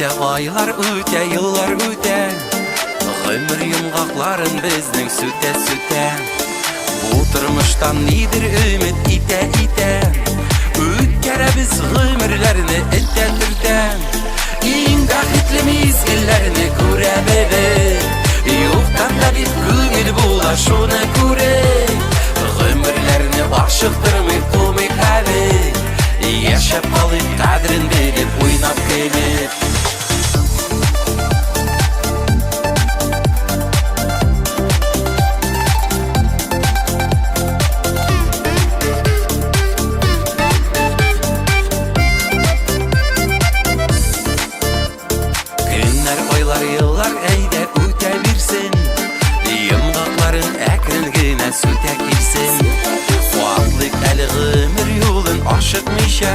үтә, айлар үтә, еллар үтә. Гомер йомгакларын безнең сүтә-сүтә. Бу тормыштан нидер өмет итә-итә. Үткәрәбез гомерләрне этә-төртә. Иң бәхетле мизгелләрне күрә белеп. Юктан да бит күңел була шуны күреп. Гомерләрне ашыктырмыйк, кумыйк әле. Яшәп калыйк, кадерен белеп, уйнап көлеп. Көннәр, айлар, еллар әйдә үтә бирсен. Йомгакларын әкрен генә сүтә килсен. Атлыйк әле гомер юлын ашыкмыйча.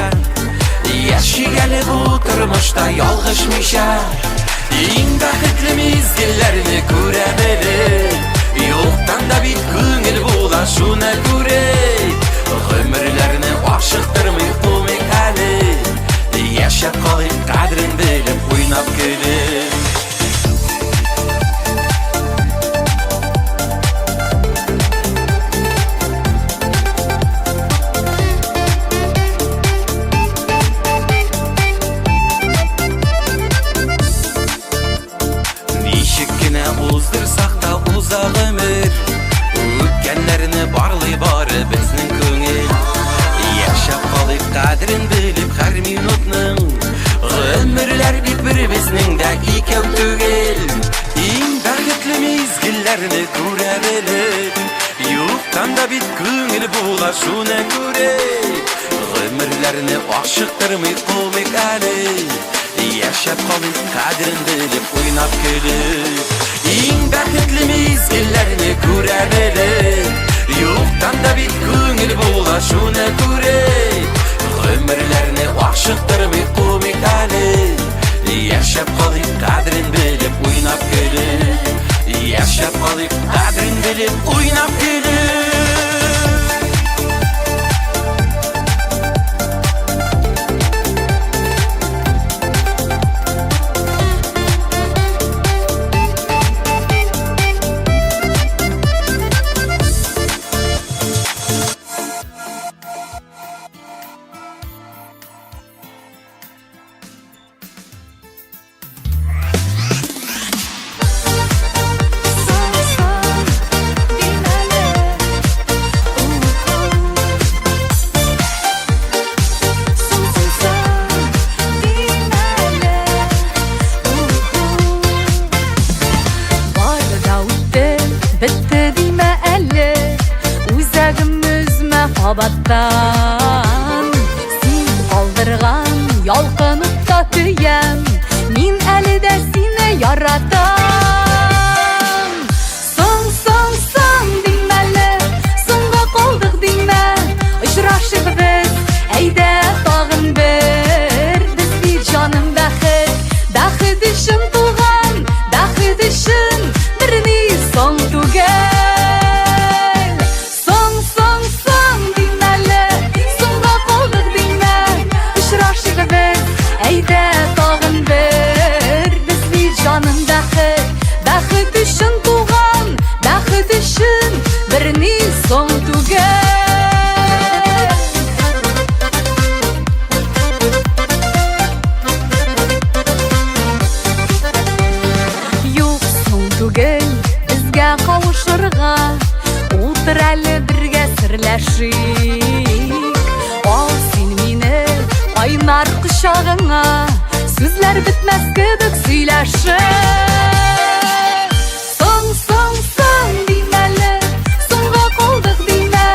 Яшик әле бу тормышта ялгышмыйча. Иң бәхетле мизгелләрне күрә белеп. Юктан да бит күңел була шуны күреп. Гомерләрне ашыктырмый кумыйк әле. Яшәп калыйк кадерен белеп, уйнап көлеп. Ничек кенә уздырсак та уза гомер, Үткәннәрне барлый бары безнең күңел. Яшәп калыйк кадерен белеп һәр минутның, Гомерләр бит бер безнең дә икәү түгел. Иң бәхетле мизгелләрне күрә белеп, Юктан да бит күңел була шуны күреп. Гомерләрне ашыктырмыйк, кумыйк әле. Яшәп калыйк, кадерен белеп, уйнап көлеп. Иң бәхетле мизгелләрне күрә белеп, Юктан да бит күңел була шуны күреп. Гомерләрне ашыктырмыйк, кумыйк әле. Яшәп калыйк, кадерен белеп, уйнап көлеп. Яшәп калыйк, кадерен белеп, уйнап көлеп. Кабаттан син калдырган ялкын утта көям, мин әле дә сине яратам. Соң, соң, соң димә әле, соңга калдык димә, очрашыйк без, әйдә тагын бер. Без бит җаным бәхет, бәхет өчен туган, бәхет өчен берни соң түгел. Соң, соң, соң димә әле, соңга калдык димә, очрашыйк без, әйдә тагын бер. Без бит җаным бәхет, бәхет өчен туган, бәхет өчен берни соң түгел. Юк, соң түгел безгә кавышырга, Утыр әле бергә серләшик. Ал син мине кайнар кочагыңа, Сүзләр бетмәс кебек сөйләшик. Соң, соң, соң димә әле, соңга калдык димә,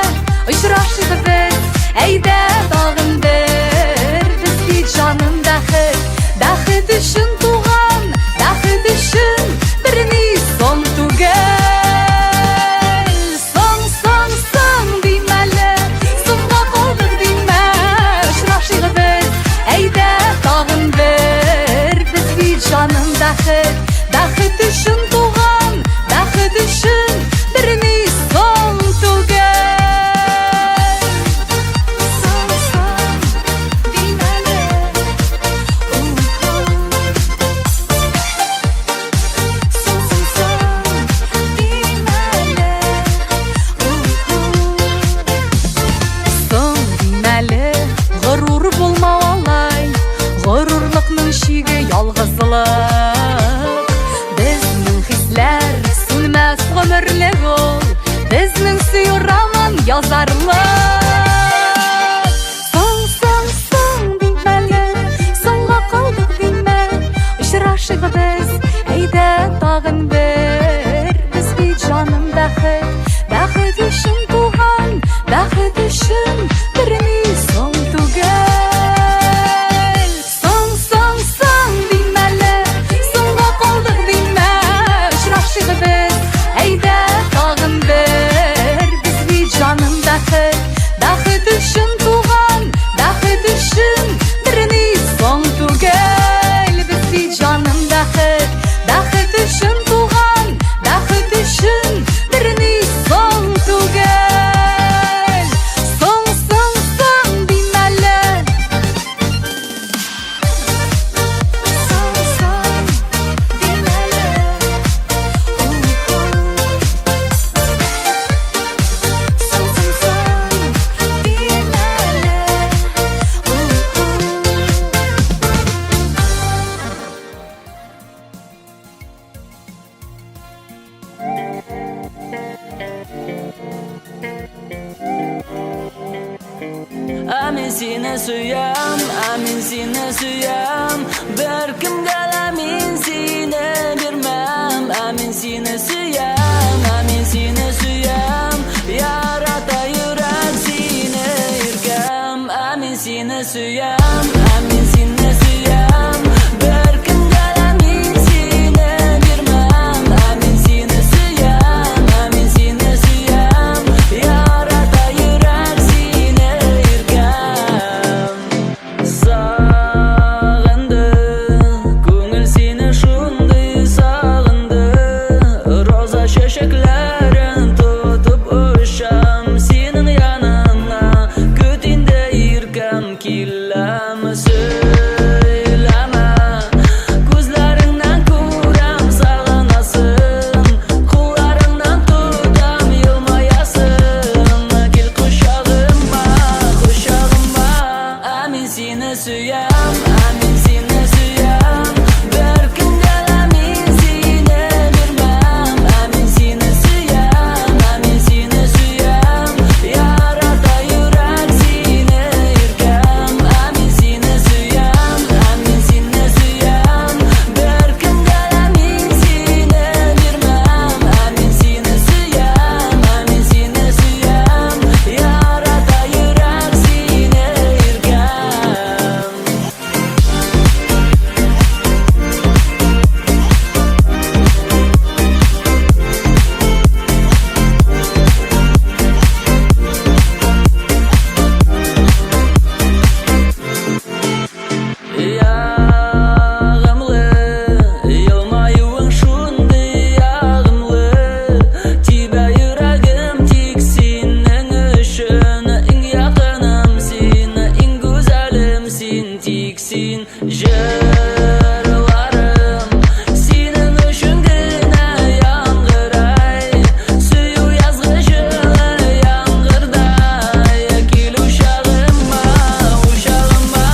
Очрашыйк без, әйдә тагын бер. Без бит җаным бәхет, бәхет өчен туган, бәхет өчен берни соң түгел. Соң, соң, соң димә әле, соңга калдык димә, очрашыйк без, әйдә тагын бер. Без бит җаным бәхет, бәхет өчен туган, бәхет өчен берни соң түгел. Соң, соң димә әле, Ялгызлык. Безнең хисләр сүнмәс гомерлек ул, Безнең сөю роман язарлык. Соң, соң, соң димәле, соңга калдык димә, Очрашыйк без, әйдә тагын бер. Без бит җаным бәхет, бәхет өчен туган, бәхет өчен берни соң түгел. Соң, соң, соң димәле, соңга калдык димә, Очрашыйк без, әйдә тагын бер. Без бит җаным бәхет, бәхет өчен туган, бәхет өчен берни соң түгел. Без бит җаным бәхет, бәхет өчен туган, бәхет өчен берни соң түгел. Соң, соң, соң димәле. Соң, соң димәле. Соң, соң, соң димәле. Ә мин сине сөям, ә мин сине сөям. Беркемгә дә мин сине бирмәм. Ә мин сине сөям, ә мин сине сөям. Ярата йөрәк сине иркәм. Ә мин сине сөям, ә мин сине сөям. Беркемгә дә мин сине бирмәм. Ә мин сине сөям, ә мин сине сөям. Ярата йөрәк сине иркәм. Сагынды, күңел сине шундый сагынды. Роза чәчәкләрен тотып очам синең яныңа. Көт инде иркәм, киләм, сөйләмә. Күзләреңнән күрәм, сагынасың. Кулларыңнан тотам, елмаясың. Кил кочагыма, кочагыма. Ә мин сине сөям, ә мин сине сөям. Беркемгә дә мин сине бирмәм. Ә мин сине сөям, ә мин сине сөям. Ярата йөрәк сине иркәм. Ә мин сине сөям, ә мин сине сөям. Беркемгә дә мин сине бирмәм. Ә мин сине сөям, ә мин сине сөям. Ярата йөрәк сине иркәм. Ягымлы, елмаюың шундый ягымлы. Тибә йөрәгем тик синең өчен. Иң якыным син, иң гүзәлем син, тик син. Җырларым синең өчен генә яңгырай. Сөю язгы җылы яңгырдай. Кил учагыма, учагыма.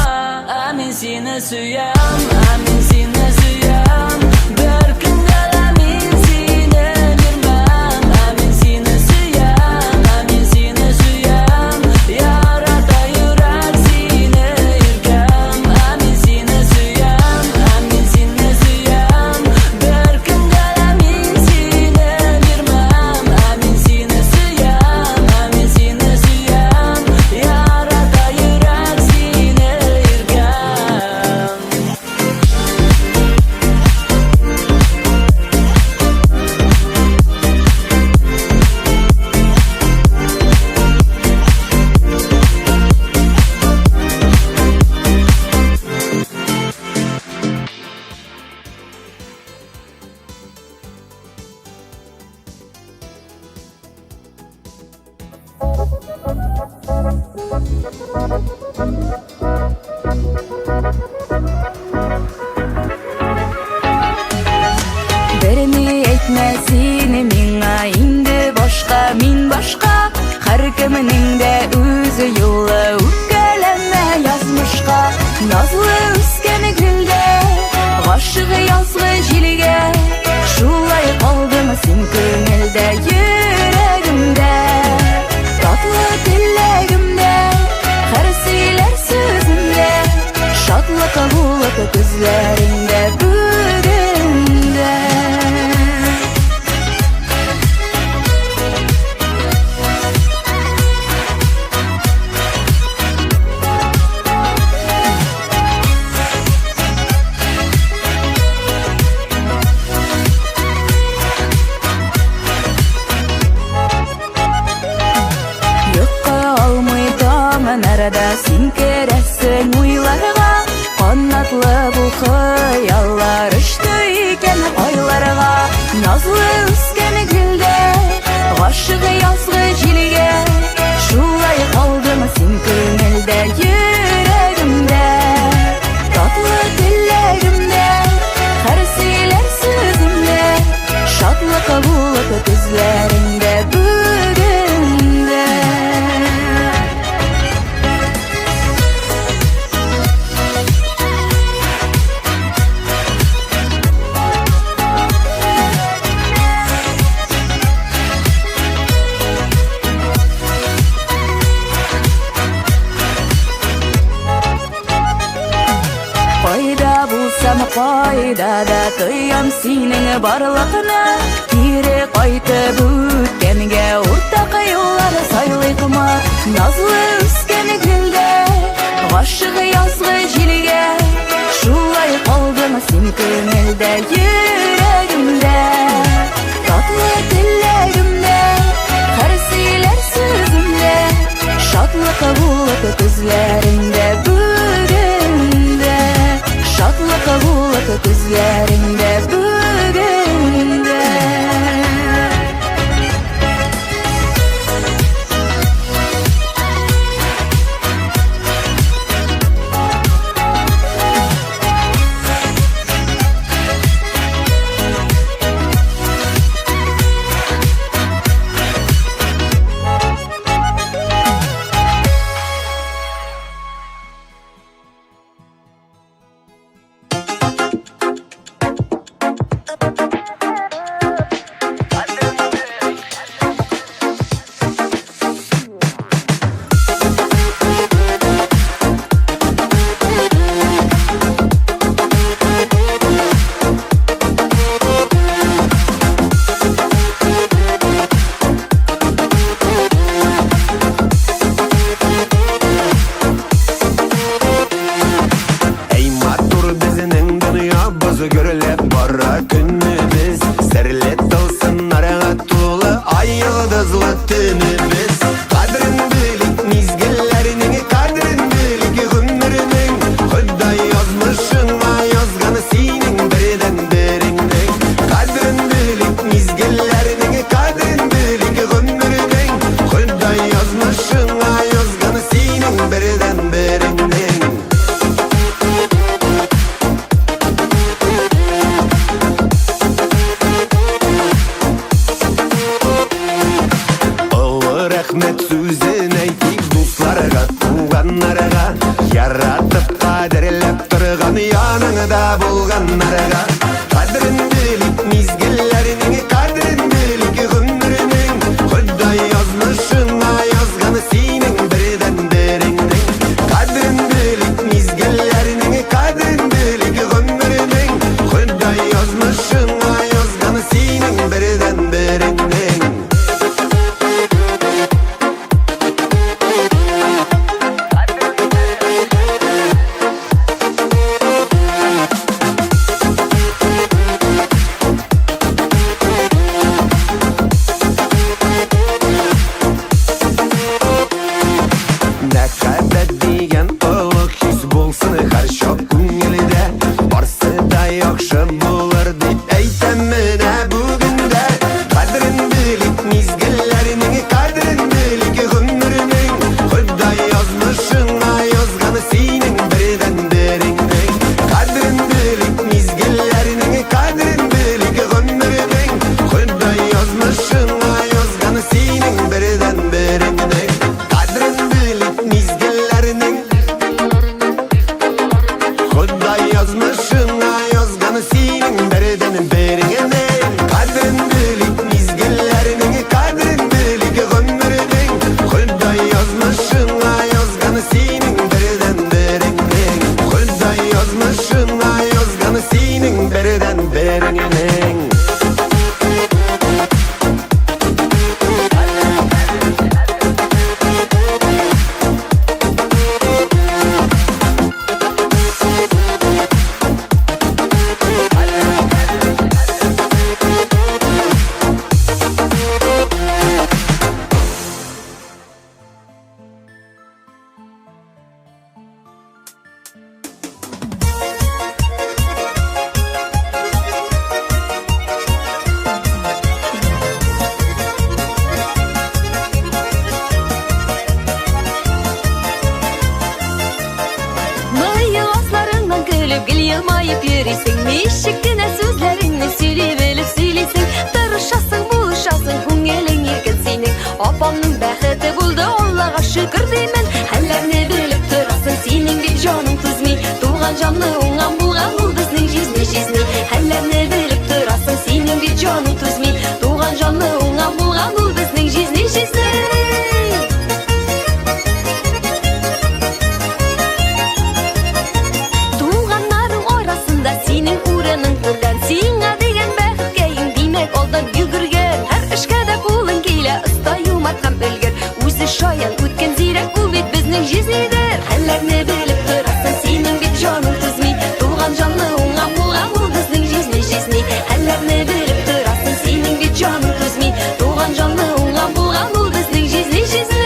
Ә мин сине сөям, ә мин сине сөям. Беркемгә дә мин сине бирмәм. Ә мин сине сөям, ә мин сине сөям. Ярата йөрәк сине иркәм. Ә мин сине сөям, ә мин сине сөям. Беркемгә дә мин сине бирмәм. Ә мин сине сөям, ә мин сине сөям. Ярата йөрәк сине иркәм. Берни әйтмә син миңа инде башка, мин башка. Һәркемнең дә үз юлы, үпкәләмә язмышка. Назлы үскән гөлдә Гашык язгы җилгә, шулай калдың син күңелдә, йөрәгемдә. Татлы теләгемдә, һәр сөйләр сүземдә, шатлык булып күзләреңдә бүген дә. Йокы алмый таңнарда син керәсең уйларга. Канатлы бу хыяллар очты икән кайларга. Назлы үскән гөлдә, гашык язгы җилгә, шулай калдың син күңелдә, йөрәгемдә. Татлы теләгемдә, һәр сөйләр сүземдә, шатлык булып күзләреңдә бүген дә. Кайда булсам, кайда да тоям синең барлыкны. Кире кайтып үткәнгә уртак юллар сайлыйкмы? Назлы үскән гөлдә, гашык язгы җилгә, шулай калдың син күңелдә, йөрәгемдә. Татлы теләгемдә, һәр сөйләр сүземдә, шатлык булып күзләреңдә бүген дә. Шатлык булып күзләреңдә бүген дә. Әй матур безнең дөньябыз, гөрләп бара көнебез. Серле тылсымнарга тулы ай йолдызлы төнебез. Кадерен белик мизгелләрнең, кадерен белик гомернең. Ходай язмышыңа язган синең бердән береңнең. Кадерен белик мизгелләрнең, кадерен белик гомернең. Ходай язмышыңа язган синең бердән береңнең. Олы рәхмәт сүзен әйтик дусларга, туганнарга, яратып, кадерләп торган яныңда булганнарга. Кадерен белик мизгелләрнең, кадерен белик гомернең. Ходай язмышыңа язган синең бердән береңнең. Кадерен белик мизгелләрнең, кадерен белик гомернең. Ходай язмышыңа язган синең бердән береңнең. Мәхәббәт дигән олы хис булсын һәрчак күңелдә. Барсы да яхшы булыр дип әйтәм менә бүген дә. Кадерен белик мизгелләрнең, кадерен белик гомернең. Ходай язмышыңа язган синең бердән береңнең. Кадерен белик мизгелләрнең, кадерен белик гомернең. Ходай язмышыңа язган синең бердән береңнең. Кадерен белик мизгелләрнең, Ходай язмышыңа язган язган синең бердән береңнең. Кадерен белик мизгелләрнең, кадерен белик гомернең. Ходай язмышыңа язган синең бердән береңнең. Ходай язмышыңа язган синең бердән береңнең. Мыек асларыңнан көлеп, гел елмаеп йөрисең. Ничек кенә сүзләреңне сөйли белеп сөйлисең. Тырышасың, булышасың, күңелең иркен синең. Апамның бәхете булды, Аллага шөкер димен. Хәлләрне белеп торасың, синең бит җаның түзми. Туган җанлы уңган булган ул безнең җизни, җизни. Хәлләрне белеп торасың, синең бит җаның түзми. Туган җанлы уңган булган ул безнең җизни, җизни. Туганнарың арасында синең урының түрдән. Сиңа дигән бәхеткәең, димәк, алдан йөгергән. Һәр эшкә дә кулың килә, оста, юмарт һәм өлгер. Үзе шаян, үткен, зирәк, ул бит безнең җизнидер. Хәлләрне белеп торасың, синең бит җаның түзми. Туган җанлы уңган булган ул безнең җизни, җизни. Хәлләрне белеп торасың, синең бит җаның түзми. Туган җанлы уңган булган ул безнең җизни, җизни.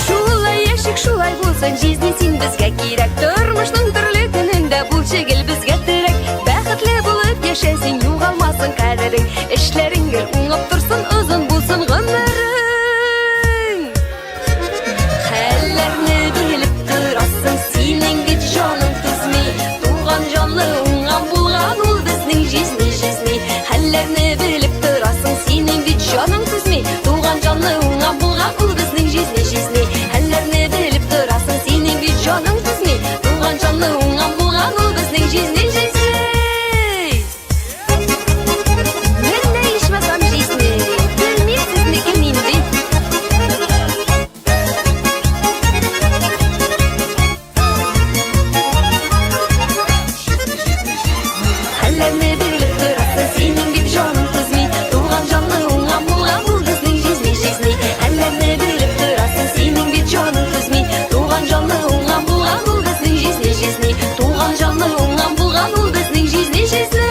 Шулай яшик, шулай булсын, җизни, син безгә кирәк. Тормышның төрле көнендә булчы гел безгә терәк. Бәхетле булып яшә син, югалмасын кадерең. Эшләрең гел уңып торсын, озын булсын гомерең. Хәлләрне белеп торасың, синең бит җаның түзми. Туган җанлы уңган булган ул безнең җизни, җизни. Хәлләрне белеп торасың, синең бит җаның түзми. Туган җанлы уңган булган ул безнең җизни, җизни. Хәлләрне белеп торасың, синең бит җаның түзми. Туган җанлы уңган булган ул безнең җизни, җизни. Менә ичмасам җизни, белмим сезнеке нинди. Хәлләрне белеп торасың, синең бит җаның түзми. Туган җанлы уңган булган ул безнең җизни, җизни. Хәлләрне белеп торасың, синең бит җаның түзми. Туган җанлы уңган булган ул безнең җизни, җизни. Туган җанлы уңган булган ул безнең җизни, җизни.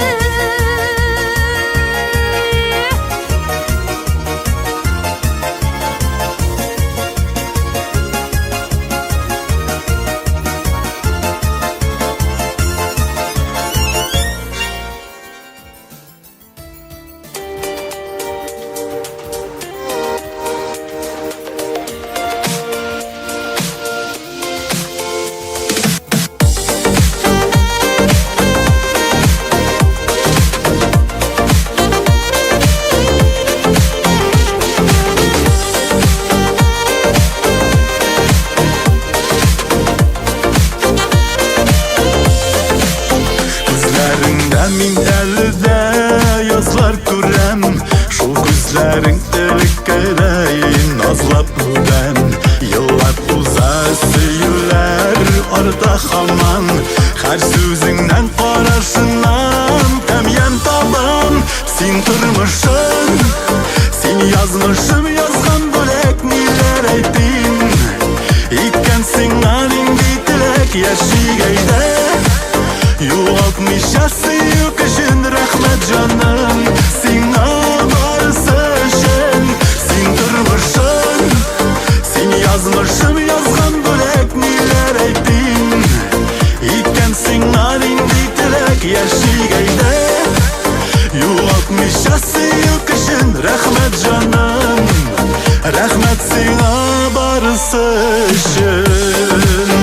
Күзләреңдә мин әле дә язлар күрәм. Шул күзләрең элеккедәй назлап үбәм. Еллар уза, сөюләр арта һаман. Һәр сүзеңнән, карашыңнан тәм-ямь табам. Син тормышым, син язмышым, язган бүләк, ниләр әйтим? Икән сиңа нинди теләк, яшик әйдә. Югалтмыйча сөю көчен, рәхмәт җаным сиңа барысы өчен. Син тормышым, син язмышым, язган бүләк, ниләр әйтим? Икән сиңа нинди теләк, яшик әйдә. Югалтмыйча сөю көчен, рәхмәт җаным, рәхмәт сиңа барысы өчен.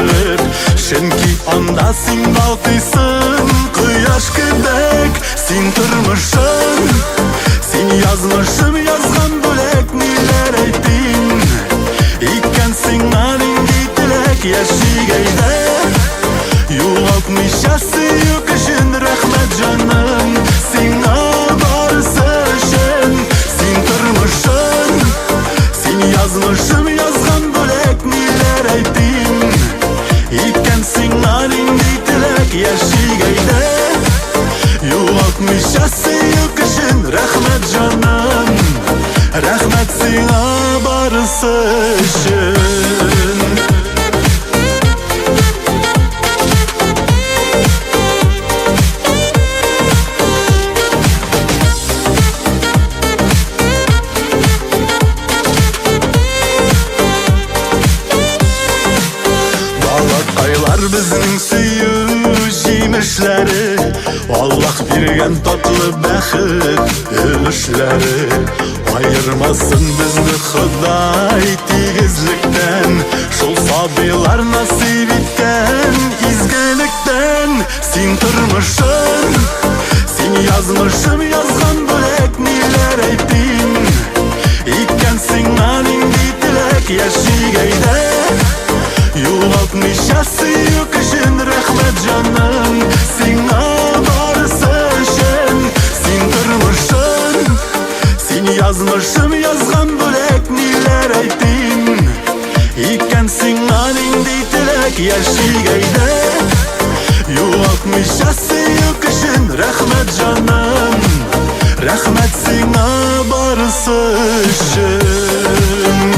кереп, чөнки анда син балкыйсың кояш кебек. Син тормышым, син язмышым язган бүләк, ниләр әйтим икән сиңа, нинди теләк? Яшик әйдә, югалтмыйча сөю көчен. Рәхмәт, җаным, сиңа барысы өчен. Син тормышым, син язмышым язган бүләк, ниләр әйтим икән сиңа, нинди теләк? Яшик әйдә, югалтмыйча сөю көчен. Рәхмәт, җаным, рәхмәт сиңа барысы өчен. Балакайлар безнең сөю җимешләре, Аллаһ биргән татлы бәхет өлешләре. Аермасын безне Ходай тигезлектән, шул сабыйлар насыйп иткән изгелектән. Син тормышым, син язмышым язган бүләк, ниләр әйтим икән сиңа, нинди теләк? Яшик әйдә, югалтмыйча сөю көчен. Рәхмәт, җаным, сиңа барысы өчен. Син тормышым, син язмышым язган бүләк, ниләр әйтим икән сиңа, нинди теләк? Яшик әйдә, югалтмыйча сөю көчен. Рәхмәт, җаным, рәхмәт сиңа барысы өчен.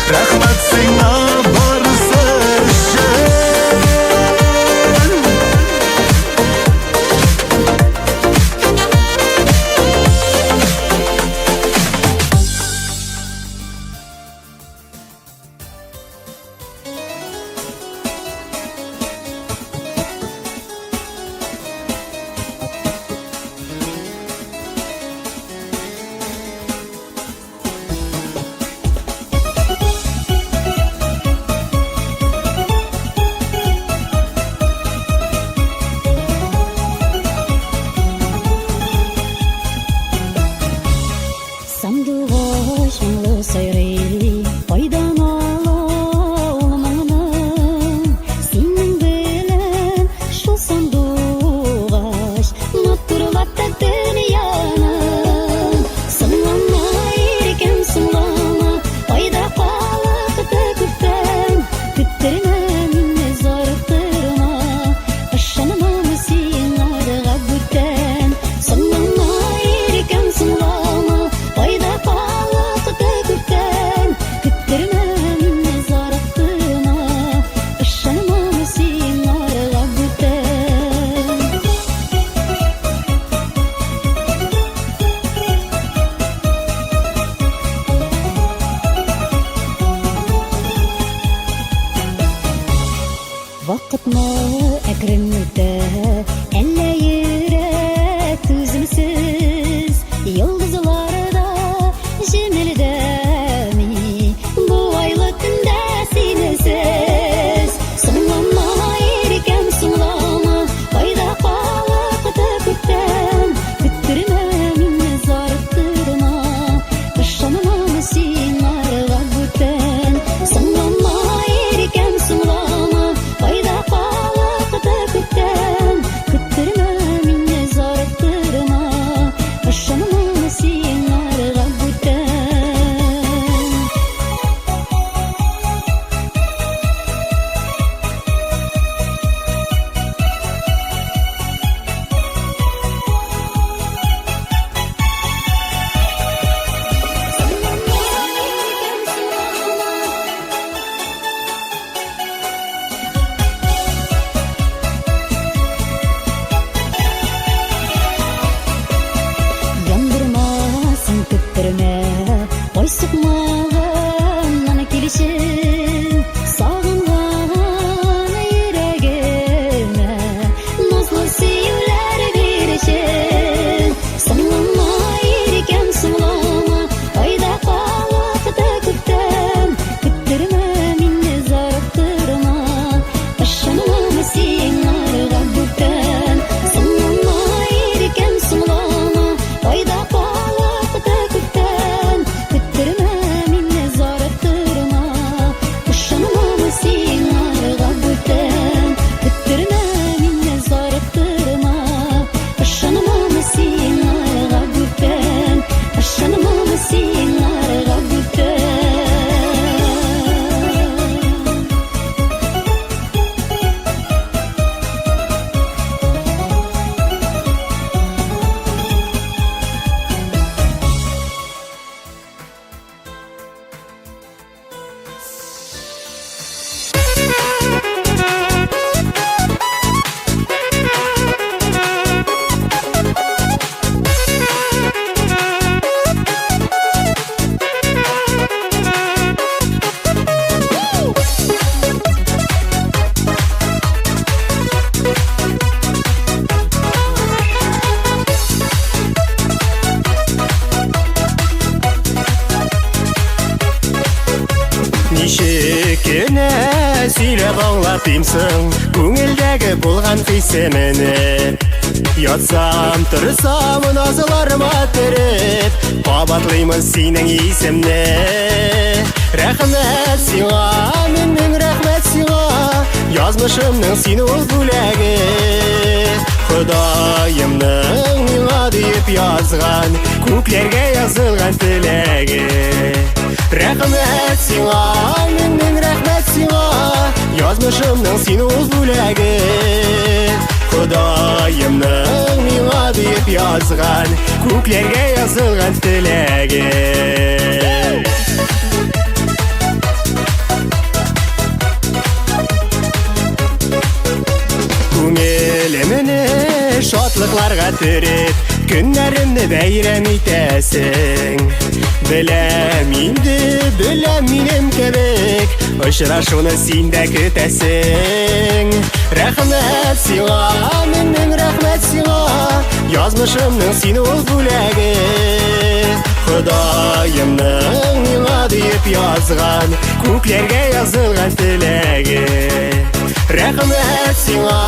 Рәхмәт сиңа барысы өчен. Сандугач моңлы сайрый, кайдан ала ул моңны? Синең белән шул сандугач матурлата дөньяны. Соңлама, иркәм, соңлама, кайда калыкты күптән? Көттермә мине, зарыктырма, ышанмам сиңарга бүтән. Соңлама, иркәм, соңлама, кайда калыкты күптән? Көттермә мине, зарыктырма, ышанмам сиңарга бүтән. Вакытмы әкрен үтә, әллә йөрәк түземсез? Йолдызлар да җемелдәми бу айлы төндә синесез. Соңлама, иркәм, соңлама, кайда калыкты күптән? Көттермә мине, зарыктырма, ышанмам сиңарга бүтән. Соңлама, иркәм, соңлама, кайда калыкты күптән? Көттермә мине, зарыктырма, ышанмам сиңарга бүтән. Яндырмасын, көттермә, ай сукмагыннан килешен. Сагынган йөрәгемә назлы сөюләр бирешен. Соңлама, иркәм, соңлама, кайда калыкты күптән? Ничек кенә сөйләп аңлатыйм соң Күңелдәге булган хисемне. Ятсам, торсам, назларыма төреп, Кабатлыймын синең исемне. Рәхмәт сиңа, мең-мең рәхмәт сиңа, Язмышымның син ул бүләге. Ходаемның миңа диеп язган, Күкләргә язылган теләге. Рәхмәт сиңа, мең-мең рәхмәт сиңа, Язмышымның син ул бүләге. Ходаемның миңа диеп язган, Күкләргә язылган теләге. Күңелемне шатлыкларга төреп, Көннәремне бәйрәм итәсең. Беләм инде, беләм минем кебек, Очрашуны син дә көтәсең. Рәхмәт сиңа, мең-мең рәхмәт сиңа, Язмышымның син ул бүләге. Ходаемның миңа диеп язган, Күкләргә язылган теләге. Рәхмәт сиңа,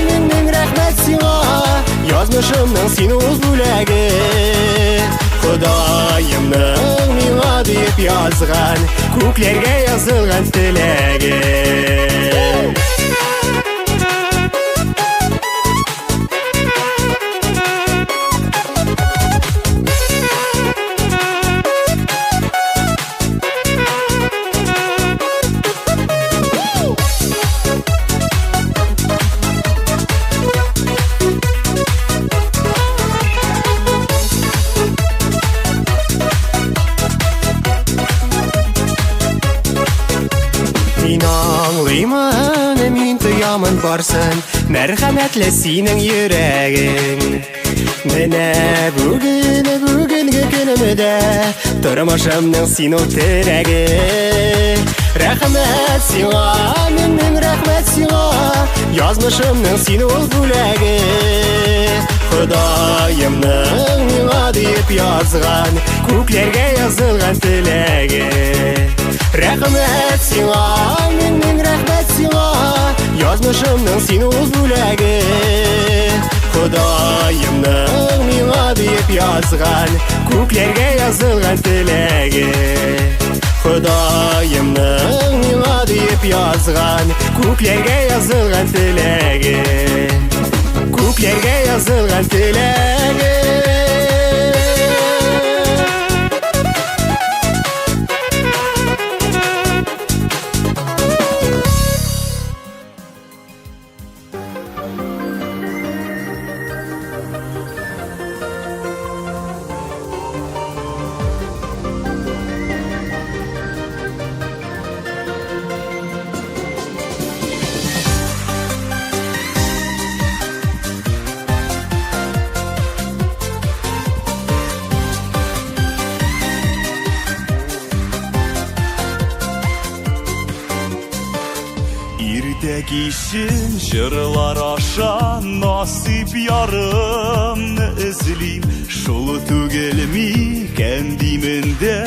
мең-мең рәхмәт сиңа, Язмышымның син ул бүләге. Ходаемның миңа диеп язган, Күкләргә язылган теләге. Мин аңлыймын, мин тоямын барсын, Мәрхәмәтле синең йөрәгең. Менә бүген, бүгенге көнемдә Тормышымның син ул терәге. Рәхмәт сиңа, мең-мең рәхмәт сиңа, Язмышымның син ул бүләге. Ходаемның миңа диеп язган, Күкләргә язылган теләге. Рәхмәт сиңа, мең-мең рәхмәт сиңа, Язмышымның син ул бүләге. Ходаемның миңа диеп язган, Күкләргә язылган теләге. Ходаемның миңа диеп язган, Күкләргә язылган теләге. Күкләргә язылган теләге. Иртә кичен җырлар аша насыйп ярымны эзлим. Шул түгел микән димен дә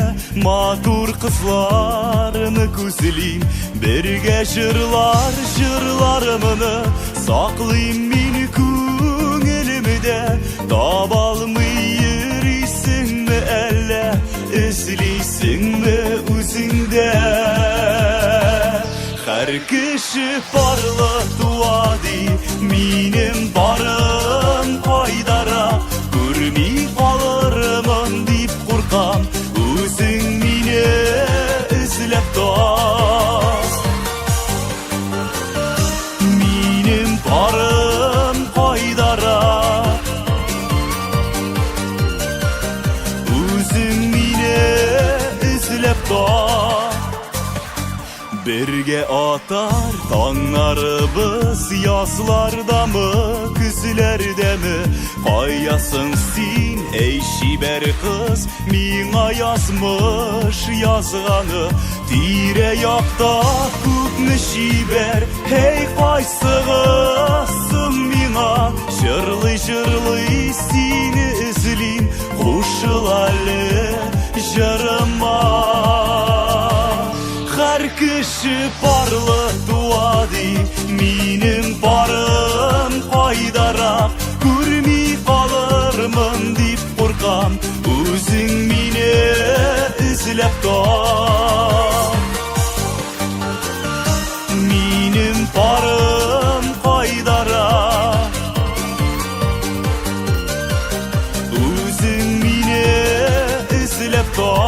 матур кызларны күзлим. Бергә җырлар җырларымны саклыйм мин күңелемдә. Табалмый йөрисеңме әллә, эзлисеңме үзеңдә? Һәр кеше парлы туа ди, минем барым кайдарак, күрми калырмын дип куркам, үзең мине эзләп тап. Минем барым кайдарак, үзең мине эзләп тап. Бергә атар таңнарыбыз язлардамы, көзләрдәме? Каясың син, әй чибәр кыз, миңа язмыш язганы? Тирә-якта күпме чибәр, һәй кайсыгыз соң миңа? Җырлый-җырлый сине эзлим, кушыл әле җырыма. Һәр кеше парлы туа ди, минем парым кайдарак, күрми калырмын дип куркам, үзең мине эзләп тап. Минем парым кайдарак, үзең мине эзләп тап.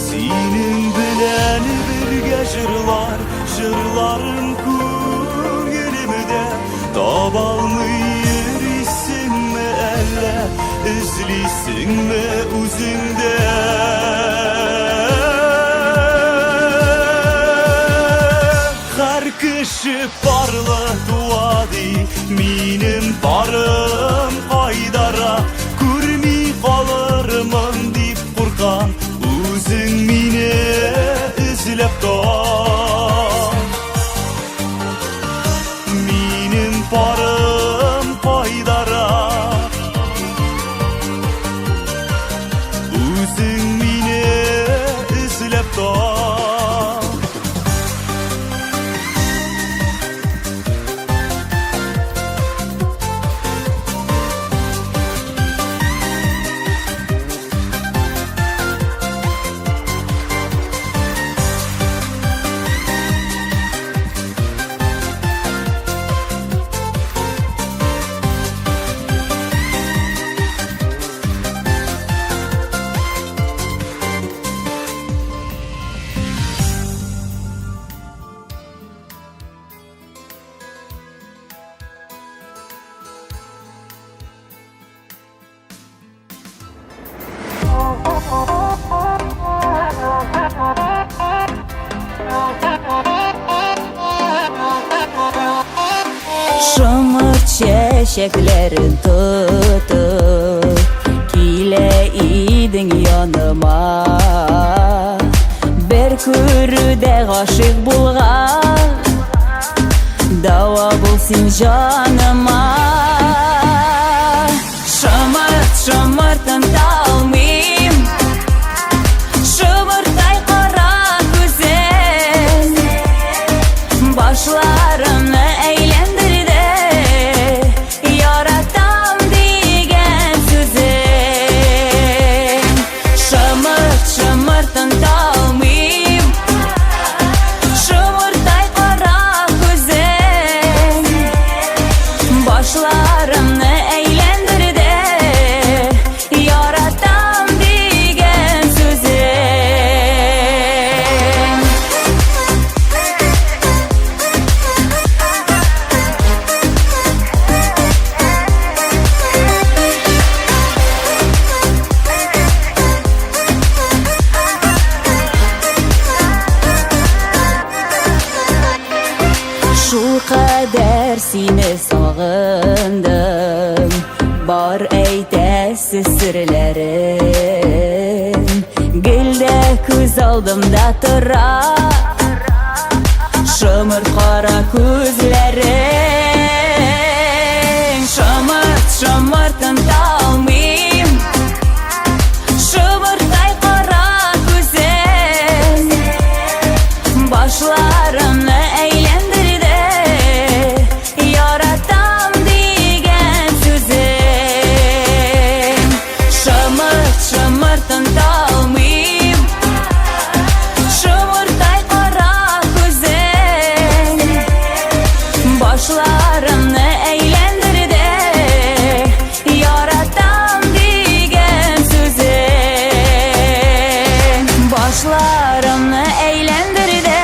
Синең белән бергә җырлар, җырларым күңелемдә. Табалмый йөрисеңме әллә, эзлисеңме үзеңдә? Һәр кеше парлы туа ди, минем парым кайдарак, күрми калырмын дип куркам, үзең мине эзләп тап. Минем парым кайдарак, үзең мине эзләп тап. Шомырт чәчәкләрен тотып килә идең яныма. Бер күрүдә гашыйк булган, дава бул син җаныма. Шомырт, шомыртын талмыйм, шомыртай кара күзең, башларымны әйләндерде, яратам дигән сүзең. Шомырт, шомыртын талмыйм, шомыртай кара күзең, башларымны әйләндерде, яратам дигән сүзең. Шул кадәр сине сагындым, бар әйтәсе серләрем гел дә күз алдымда тора, шомырт кара күзләрең. Шомырт, шомыртын талмыйм, шомыртай кара күзең, башларымны әйләндерде, яратам дигән сүзең. Шомырт, шомыртын талмыйм, шомыртай кара күзең, башларымны әйләндерде, яратам дигән сүзең. Башларымны әйләндерде,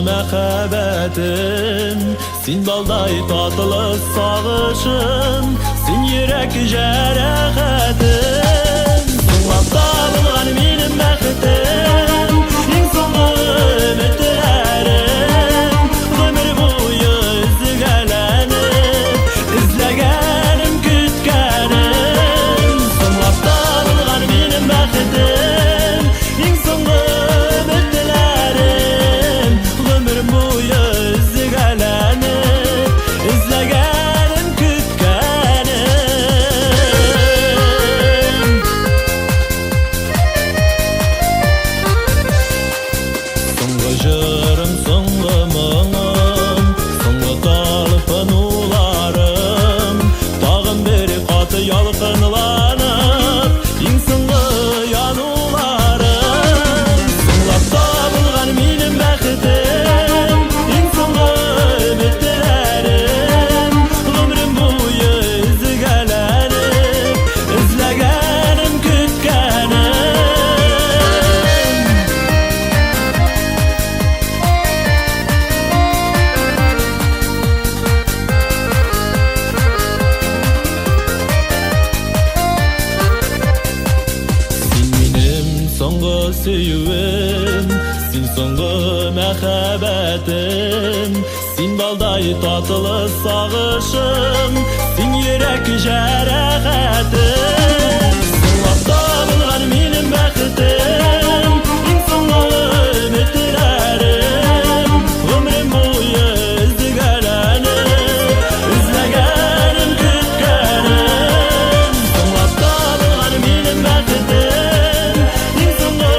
мәхәббәтем, син балдай татлы сагышым, син йөрәк җәрәхәтем. Соңлап табылган минем бәхетем, иң соңгы өметләрем, гомер буе өзгәләнеп, эзләгәнем, көткәнем. Соңлап табылган минем бәхетем, иң соңгы өметләрем, гомер буе өзгәләнеп, эзләгәнем, көткәнем. Соңгы җырым, соңгы моңым, соңгы талпынуларым, тагын бер кат ялкынланып, иң соңгы януларым. Соңлап табылган минем бәхетем, иң соңгы өметләрем, гомерем буе өзгәләнеп, эзләгәнем, көткәнем. Син минем соңгы сөюем, син соңгы мәхәббәтем, син балдай татлы сагышым, син йөрәк җәрәхәтем. Соңлап табылган минем бәхетем, иң соңгы өметләрем, гомерем буе өзгәләнеп, эзләгәнем, көткәнем. Соңлап табылган минем бәхетем, иң соңгы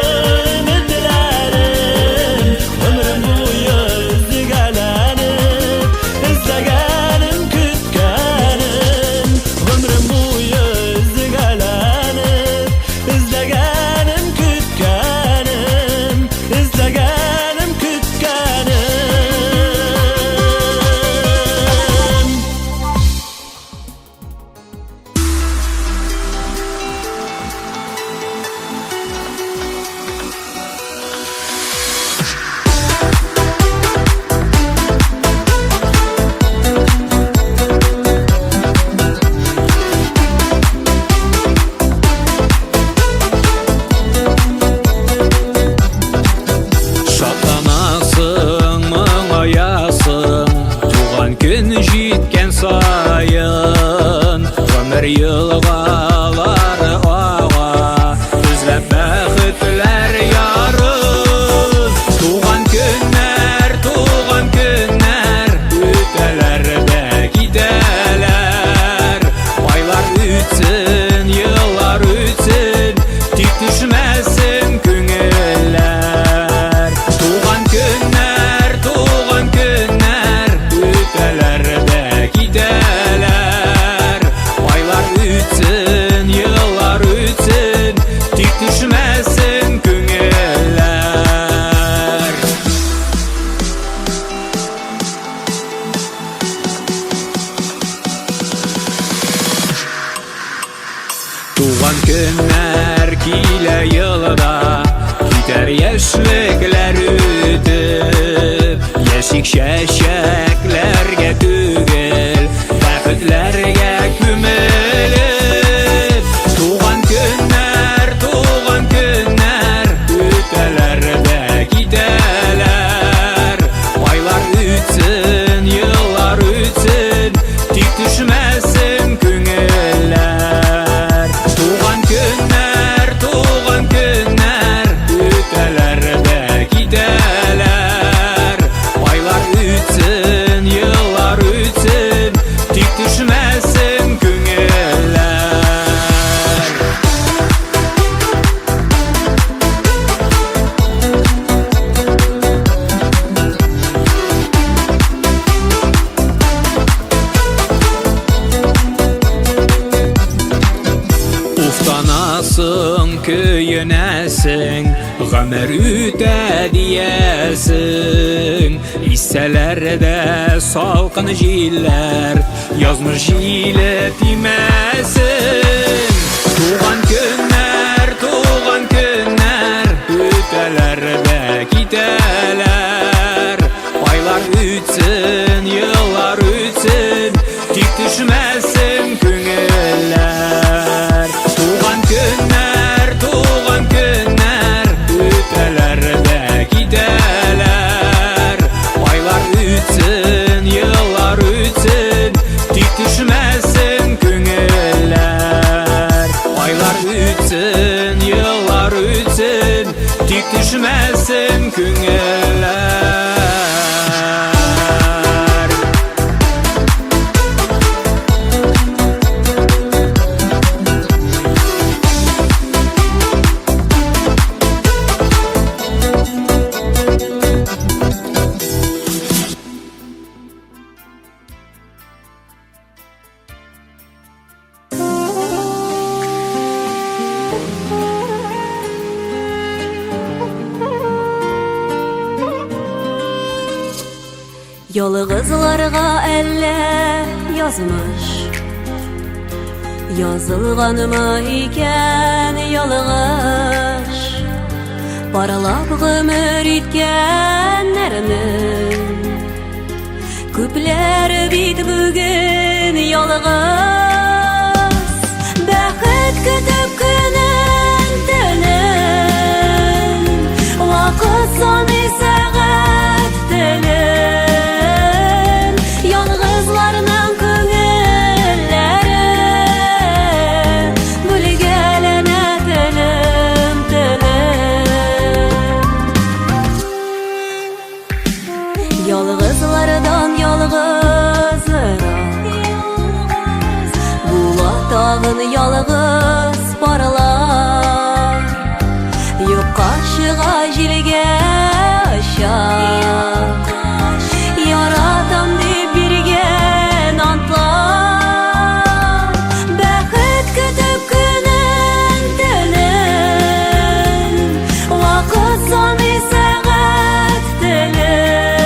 өметләрем, гомерем буе өзгәләнеп, эзләгәнем, көткәнем, гомерем буе өзгәләнеп, эзләгәнем, көткәнем, эзләгәнем, көткәнем. Шатланасың, моңаясың, туган көн җиткән саен, гомер елгалары ага, эзләп бәхетләр ярын. Туган көннәр, туган көннәр, үтәләр дә китәләр. Айлар үтсен, еллар үтсен, тик төшмәсен күңелләр. Туган көннәр, туган көннәр, үтәләр дә китәләр. Айлар үтсен, еллар үтсен, тик төшмәсен күңелләр. Туган көннәр килә елда, китәр яшьлекләр үтеп, яшик чәчәкләргә түгел, бәхетләргә күмелеп. Туган көннәр, туган көннәр, үтәләр дә китәләр. Айлар үтсен, еллар үтсен, тик төшмәсен күңелләр. Туган көннәр, туган көннәр, үтәләр дә китәләр. Айлар үтсен, еллар үтсен, тик төшмәсен күңелләр. Уфтанасың, көенәсең, гомер үтә диясең. Исәләр дә салкын җилләр, язмыш җиле тимәсен. Туган көннәр, туган көннәр, үтәләр дә китәләр. Ялгызларга әллә язмыш Язылганмы икән ялгыш Парлап гомер иткәннәрнең Күпләр бит бүген ялгыз. Бәхет көтеп көнен төнен, Вакыт саный сәгать телен. Ялгызларның күңелләре Бүлгәләнә телем телем. Ялгызлардан ялгызрак Була тагын ялгыз парлар. Юкка чыга җилгә оча Яратам дип биргән антлар. Бәхет көтеп көнен төнен, Вакыт саный сәгать телен.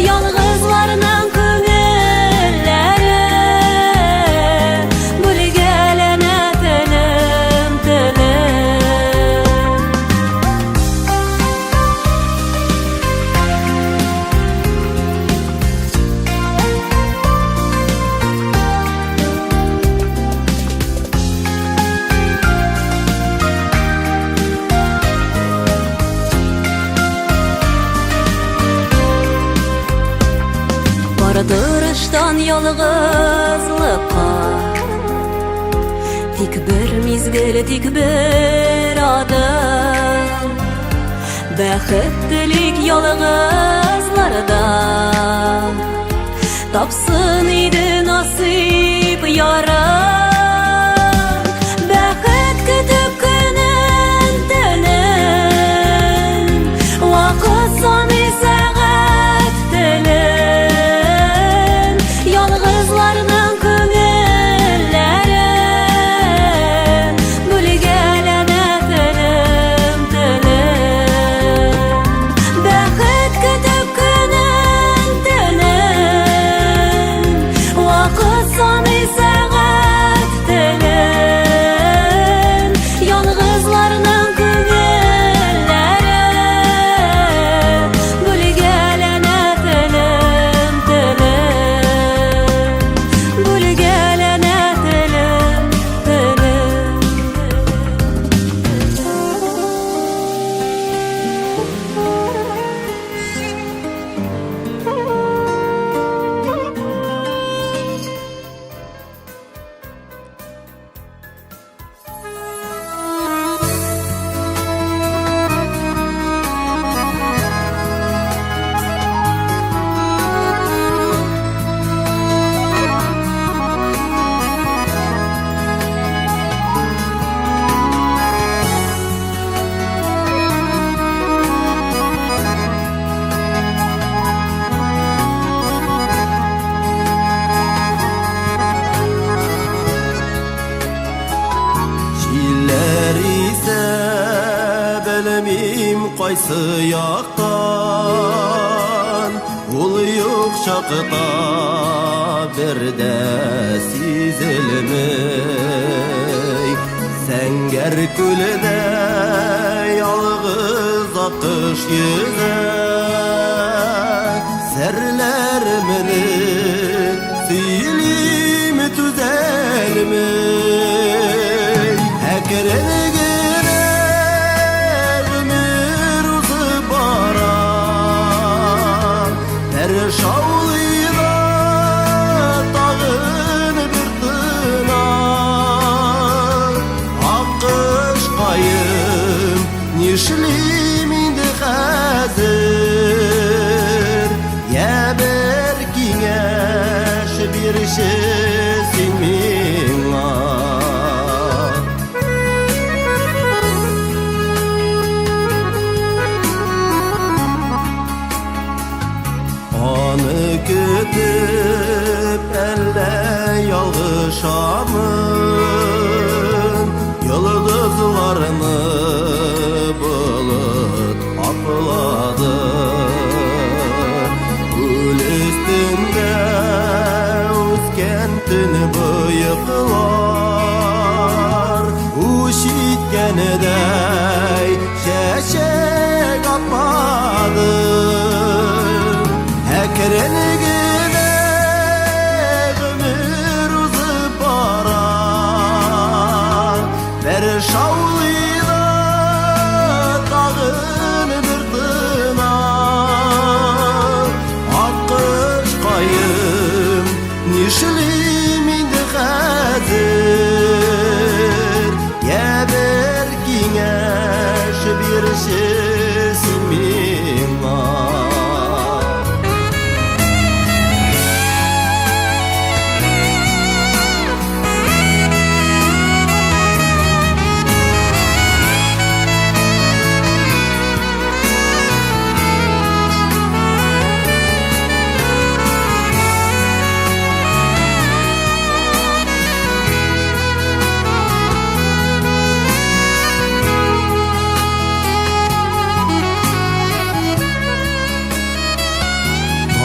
Ялгызларның күңелләре Бүлгәләнә телем телем. Бары тырыштан ялгызлыкка Тик бер мизгел, тик бер адым. Бәхет телик ялгызларда, Тапсын иде насыйп ярын. Бәхет көтеп көнен төнен, Вакыт саный сәгать телен. Ялгызларның күңелләре Бүлгәләнә телем телем. Бәхет көтеп көнен төнен, Вакыт саный сәгать телен. Ялгызларның күңелләре Бүлгәләнә телем телем. Бүлгәләнә телем телем. Җилләр исә, белмим кайсы яктан, Ул юк чакта бер дә сизелми. Зәңгәр күлдә ялгыз аккош йөзә. Серләремне сөйлим түзәлмей. Әкрен генә гомер узып бара. Бер шаулый да тагын бер тына. Аккошкаем, нишлим инде хәзер? Я бер киңәш бирче син миңа. Аны көтеп әллә ялгышамын, Йолдызларны болыт каплады. Әкрен генә гомер узып бара. Бер шаулый да тагын бер тына. Аккошкаем, нишлим инде хәзер? Я бер киңәш бирче син миңа.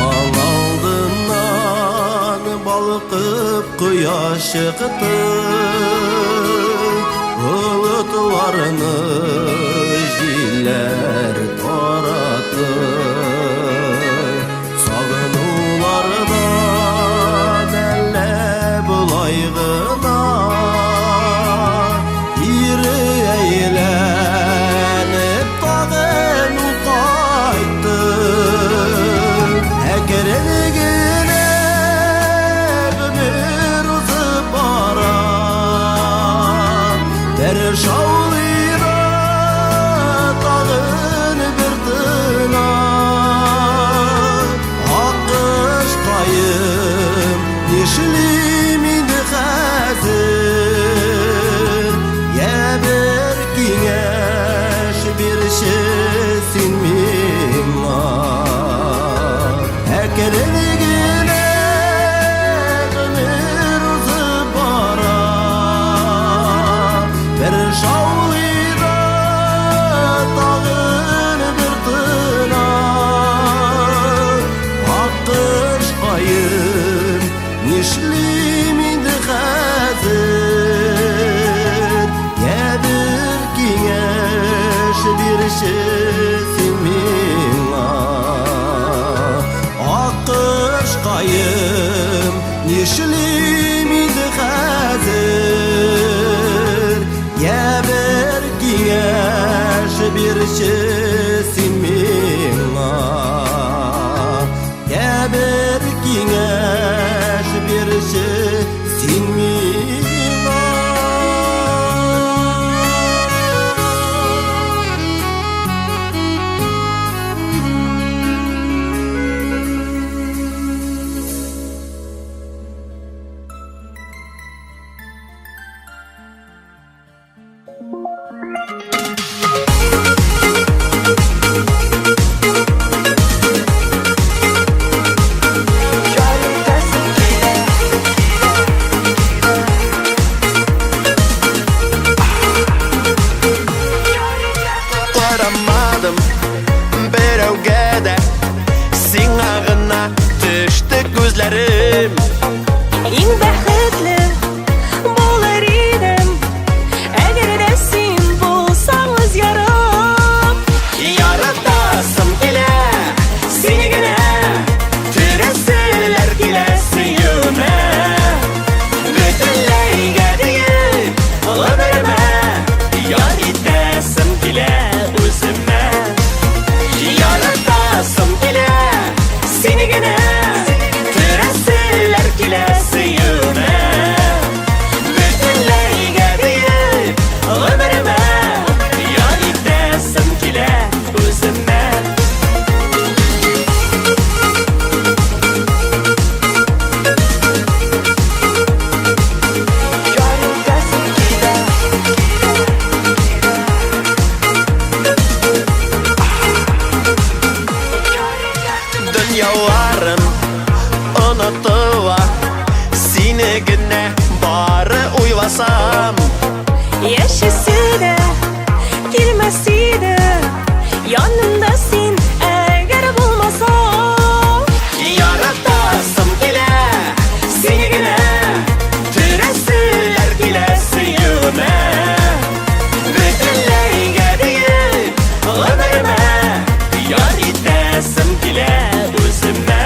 Таң алдыннан балкып кояш чыкты, Болытларны җилләр таратты. Сагынулардан әллә болай гына Кире әйләнеп тагын ул кайтты. Әкрен генә гомер узып бара. Бер шаулый да тагын бер тына. Аккошкаем, нишлим инде хәзер? Я бер киңәш бирче син миңа. Әкрен генә гомер узып бара. Бер шаулый да тагын бер тына. Аккошкаем, нишлим инде хәзер? Я бер киңәш бирче син миңа. Аккошкаем, нишлим инде хәзер? Я бер киңәш бирче син миңа. Я бер киңәш бирче син миңа. Карамадым берәүгә дә, сиңа гына төште күзләрем. Иң бәхетле булыр идем, әгәр дә син булсаң үз ярым. Яратасым килә сине генә, төрәселәр килә сөюемә. Бөтенләйгә диеп гомеремә, яр итәсем килә үземә. Яратасым килә сине генә, төрәселәр килә сөюемә. Бөтенләйгә диеп гомеремә, яр итәсем килә үземә. Дөньяларым онытыла, сине генә бары уйласам. Яшисе дә килмәс иде, янымда син әгәр булмасаң. Яратасым килә сине генә, төрәселәр килә сөюемә. Бөтенләйгә диеп гомеремә, яр итәсем килә үземә.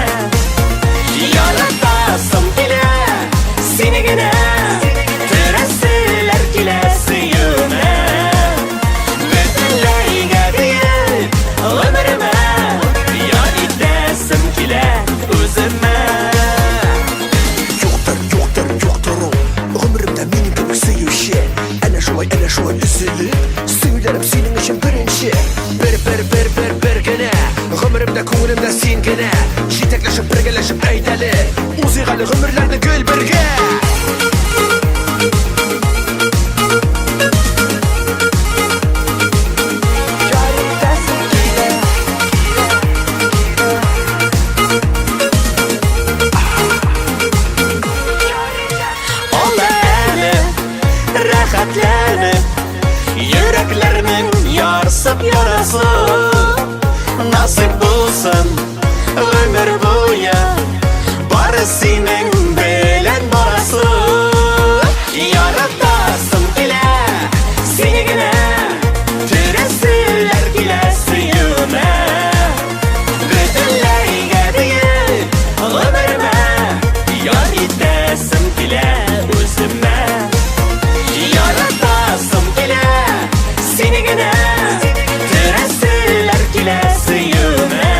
Күңелемдә син генә. Җитәкләшеп, бергәләшеп әйт әле, узыйк әле гомерләрне гел бергә. Алда әле рәхәтләнеп йөрәкләрнең ярсып ярасы. Насыйп булсын гомер буе бары синең белән барасы. Яратасым килә сине генә, төрәселәр килә сөюемә. Бөтенләйгә диеп гомеремә яр итәсем килә үземә. Яратасым килә сине генә, төрәселәр килә сөюемә.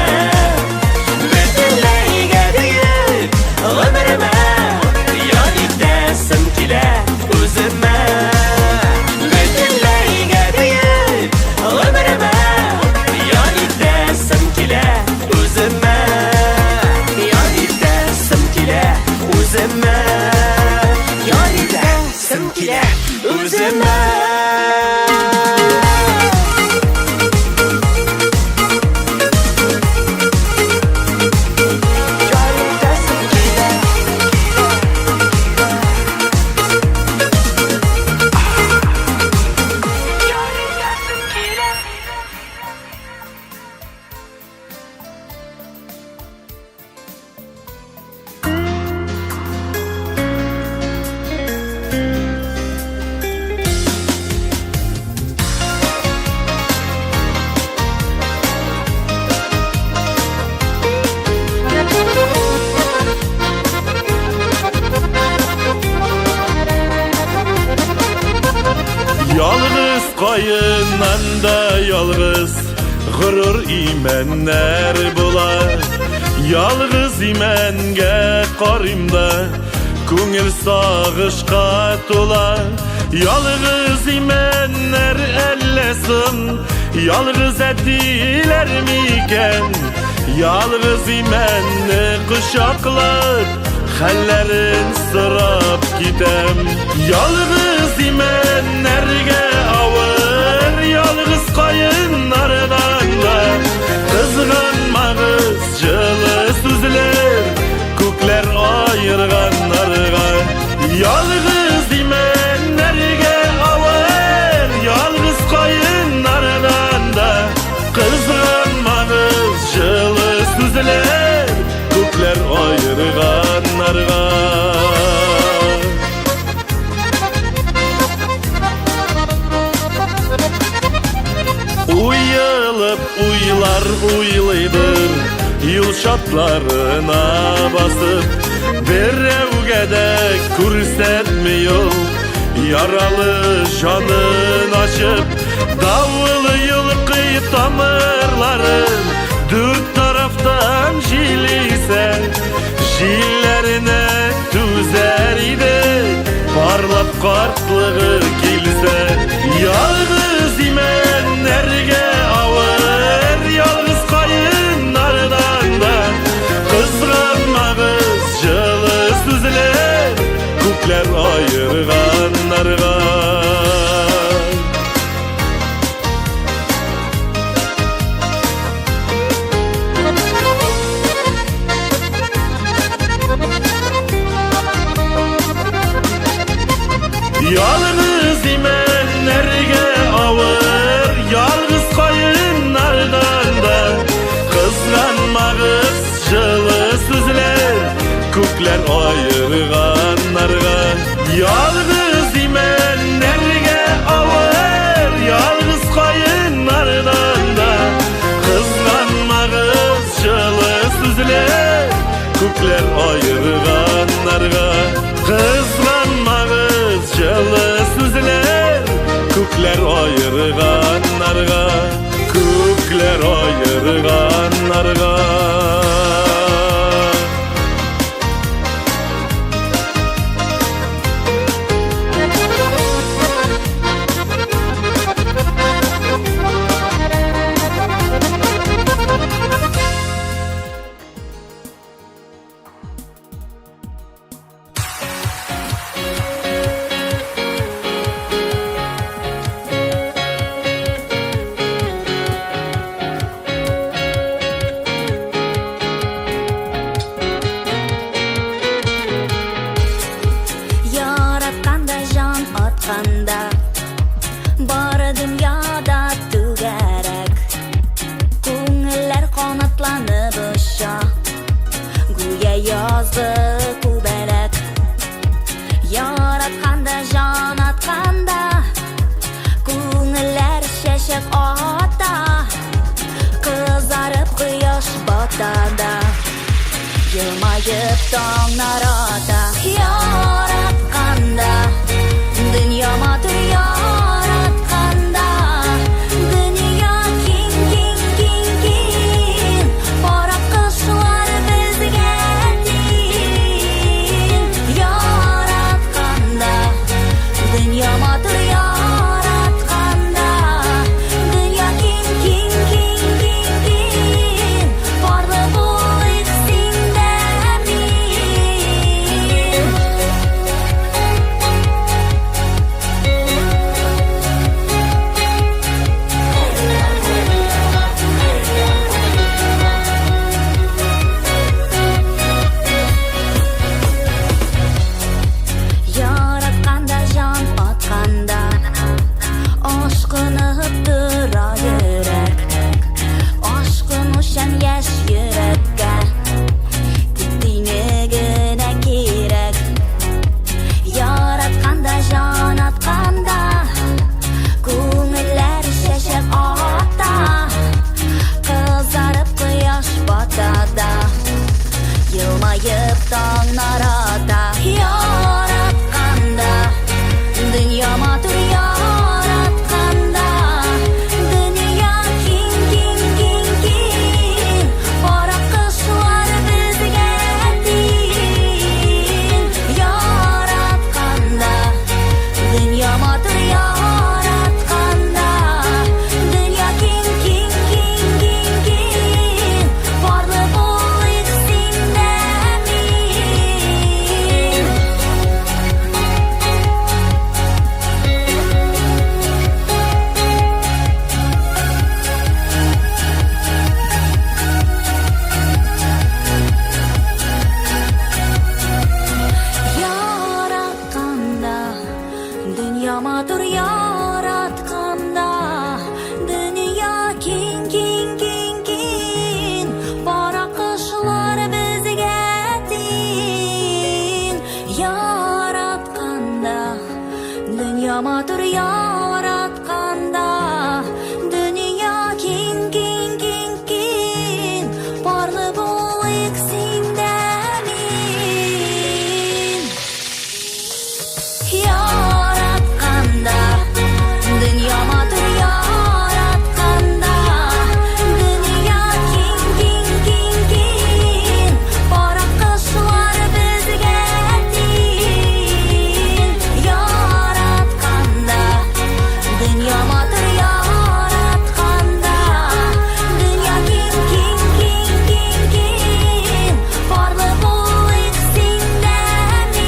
Бөтенләйгә диеп гомеремә яр итәсем килә үземә. Бөтенләйгә диеп гомеремә яр итәсем килә үземә. Яр итәсем килә үземә. Яр итәсем килә үземә. Ялгыз каеннан да ялгыз горур имәннәр була. Ялгыз имәнгә карыйм да, күңел сагышка тула. Ялгыз имәннәр әллә соң ялгыз әтиләр микән? Ялгыз имәнне кочаклап, хәлләрен сорап китәм. Ялгыз имәннәргә авыр, ялгыз каеннардан да кызганмагыз җылы сүзләр, күкләр аерганнарга. Ялгыз имәннәргә авыр, ялгыз каеннардан да кызганмагыз җылы сүзләр, күкләр аерганнарга. Уелып уйлар уйлыйдыр, юл чатларына басып, берәүгә дә күрсәтми ул яралы җанын ачып. Давыл йолкый тамырларын, дүрт тарафтан җил исә, җилләренә түзәр иде, парлап картлыгы килсә. Ялгыз имәннәргә авыр, ялгыз каеннардан да кызганмагыз җылы сүзләр, күкләр аерганнарга. Ялгыз имәннәргә авыр, ялгыз каеннардан да кызганмагыз җылы сүзләр, күкләр аерганнарга. Ялгыз имәннәргә авыр, ялгыз каеннардан да кызганмагыз җылы сүзләр, күкләр аерганнарга. Кызганмагыз җылы сүзләр, күкләр аерганнарга, күкләр аерганнарга. бата да, Елмаеп таңнар ата. Яратканда, дөнья матур яратканда, Дөнья киң, киң, киң, киң, Пар аккошлар безгә тиң. Яратканда, дөнья матур яратканда, Дөнья киң, киң, киң, киң, киң, Парлы булыйк син дә мин. Яратканда җан атканда, Ашкынып тора йөрәк. Ашкынучан яшь йөрәккә Тик тиңе генә кирәк. Яратканда җан атканда, Күңелләр чәчәк ата. Кызарып кояш бата да, Елмаеп таңнар ата. Яратканда, дөнья матур яратканда, Дөнья киң, киң, киң, киң, Пар аккошлар безгә тиң. Яратканда, дөнья матур яратканда, Дөнья киң, киң, киң, киң, киң, Парлы булыйк син дә мин. Яратканда, дөнья матур яратканда, Дөнья киң, киң, киң, киң, Пар аккошлар безгә тиң. Яратканда, дөнья матур яратканда, Дөнья киң, киң, киң, киң, Парлы булыйк син дә мин. Яратканда, дөнья матур яратканда, Дөнья киң, киң, киң, киң, Пар аккошлар безгә тиң. Яратканда, дөнья матур яратканда, Дөнья киң, киң, киң, киң, киң, Парлы булыйк син дә мин.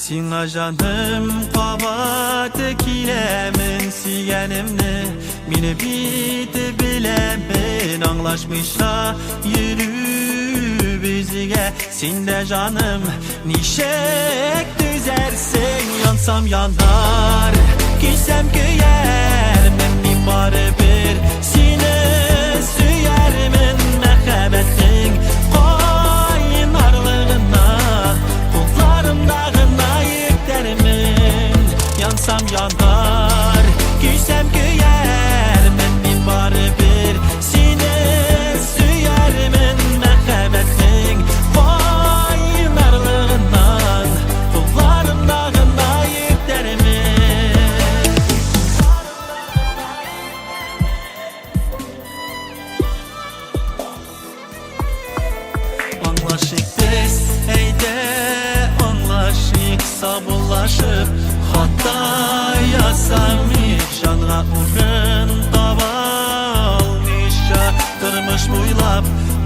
Сиңа җаным кабат киләмен, сөйгәнемне мин бит беләмен. Аңлашмыйча йөрү безгә, син дә җаным ничек түзәрсең? Янсам янар, көйсәм көярмен, мин барыбер сине сөярмен. Мәхәббәтнең кайнарлыгына кулларымда гына йөртәрмен. Янсам янар, көйсәм көярмен, мин барыбер сине сөярмен. Мәхәббәтнең кайнарлыгыннан кулларымда гына йөртәрмен. Адашып хата ясамыйк, җанга урын таба алмыйча, тормыш буйлап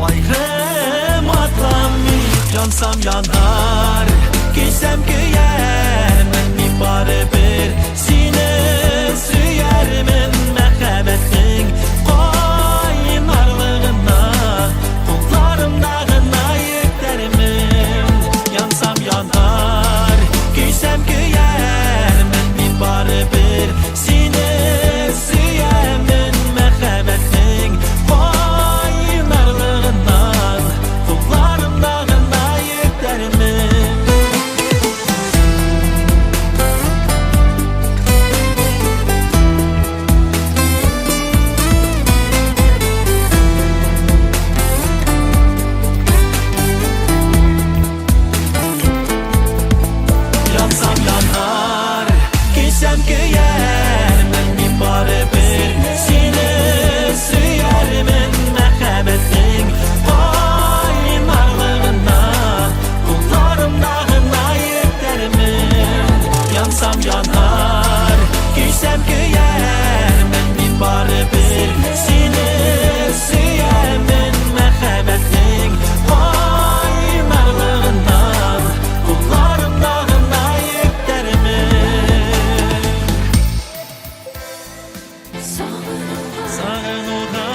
айрым атламыйк. Янсам янар, көйсәм көярмен, мин барыбер сине сөярмен. Мәхәббәтнең кайнарлыгына кулларымда гына йөртәрмен. Янсам янар, көйсәм көярмен, мин барыбер сине сөямен. Мәхәббәтнең кайнарлыгыннан кулларымда гына йөртәрмен. Янсам янар, көйсәм көярмен, мин барыбер сине сөярмен. Мәхәббәтнең кайнарлыгына кулларымда гына йөртәрмен. Янсам янар, көйсәм көярмен, мин барыбер сине сөямен. Мәхәббәтнең кайнарлыгыннан кулларымда гына йөртәрмен. Сагынуга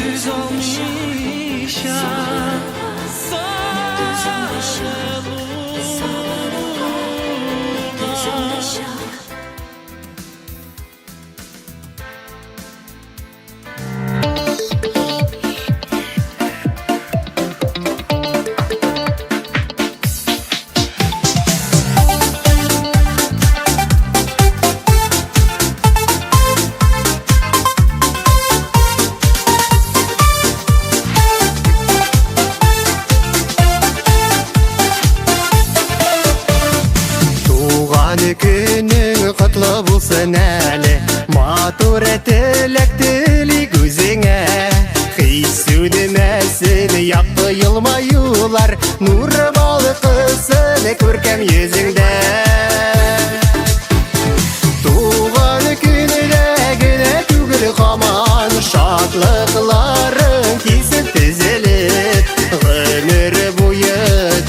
түзалмыйча, сагынуга. Туган көнең котлы булсын әле, матур теләк телик үзеңә. Хис сүнмәсен якты елмаюлар, нур балкысын күркәм йөзеңдә. Туган көнедә генә түгел һаман шатлыкларың килсен тезелеп, гомер буе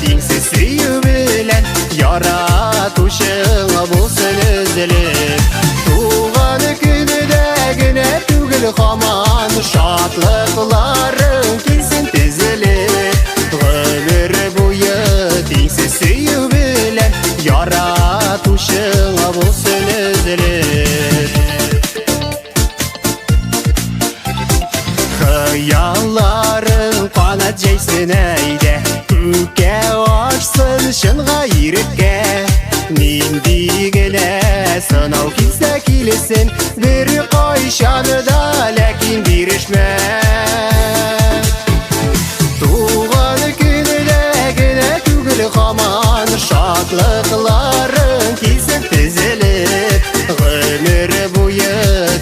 тиңсез сөю белән яратучың булсын өзелеп. Туган көнедә генә түгел һаман шатлыкларың килсен тезелеп, гомер буе тиңсез сөю белән яратучың булсын өзелеп. Хыялларың канат җәйсен әйдә, күккә ашсын чынга иреккә. Нинди генә сынау килсә килсен, бер кайчан да ләкин бирешмә. Туган көнедә генә түгел һаман шатлыкларың килсен тезелеп, гомер буе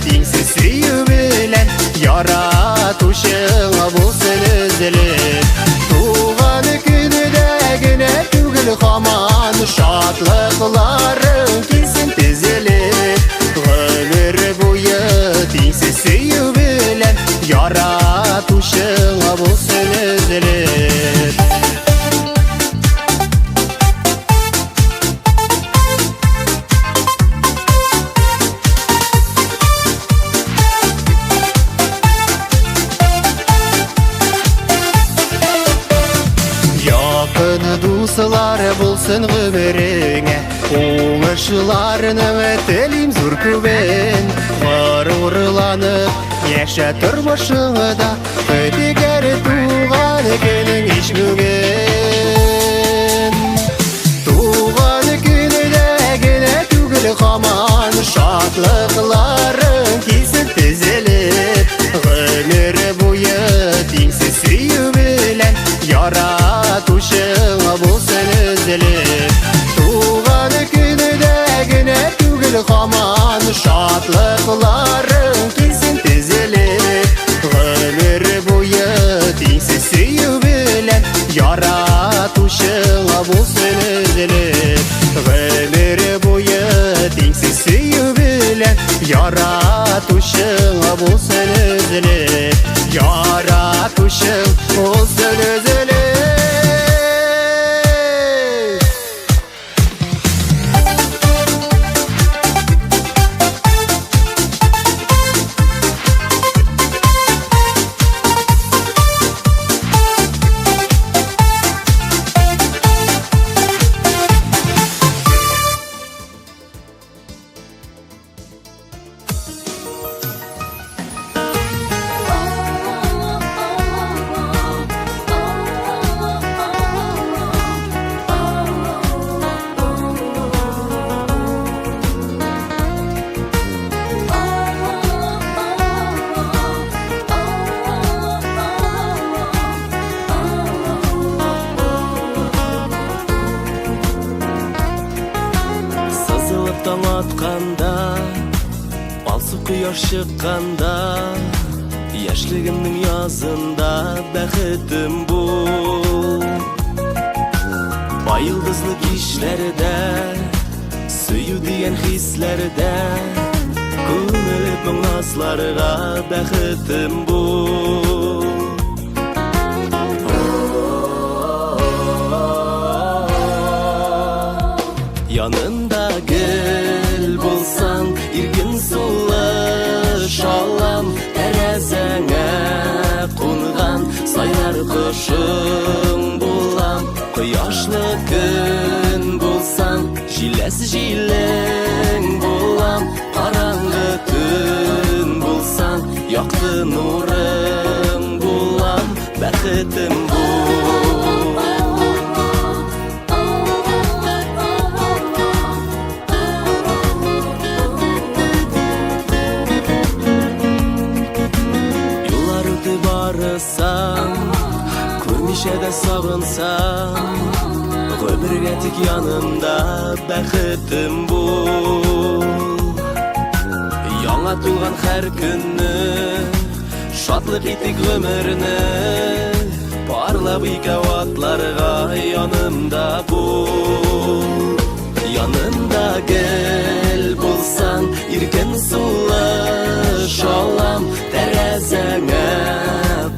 тиңсез сөю белән яратучың булсын өзелеп. Туган көнедә генә түгел һаман шатлыкларың килсен тезелеп, гомер буе тиңсез сөю белән яратучың булсын өзелеп. Якын дуслар булсын гомереңә, уңышларның телим зур күбен. Горурланып яшә тормышыңда, көтегәр туган көнең ич бүген. Туган көнедә генә түгел һаман шатлыкларың килсен тезелеп, гомер буе тиңсез сөю белән яратучың булсын өзелеп. Туган көнедә генә түгел һаман шатлыкларың килсен тезелеп, гомер буе тиңсез сөю белән яратучың Яратучыңа булсын өзелеп, Гомере буе тиңсез сөю белән. Яратучыңа булсын өзелеп, Яратучың булсын өзелеп. Сызылып таң атканда, Алсу кояш чыкканда, Яшьлегемнең язында бәхетем бул. Ай йолдызлы кичләрдә, Сөю дигән хисләрдә, Күмелеп моң назларга бәхетем бул. Янымда гел булсаң, иркен сулыш алам, Тәрәзәңә кунган сайрар кошың булам. Кояшлы көн булсаң, җиләс җилең булам. Караңгы төн булсаң, якты нурың булам. Бәхетем бул. Юллар үтеп барысам, күрмичә дә сагынсам, Гомергә тик янымда бәхетем бул. Яңа тулган һәр көнне, шатлык итик гомерне, Парлап икәү атларга янымда бул. Янымда гел булсаң, иркен сулыш алам, Тәрәзәңә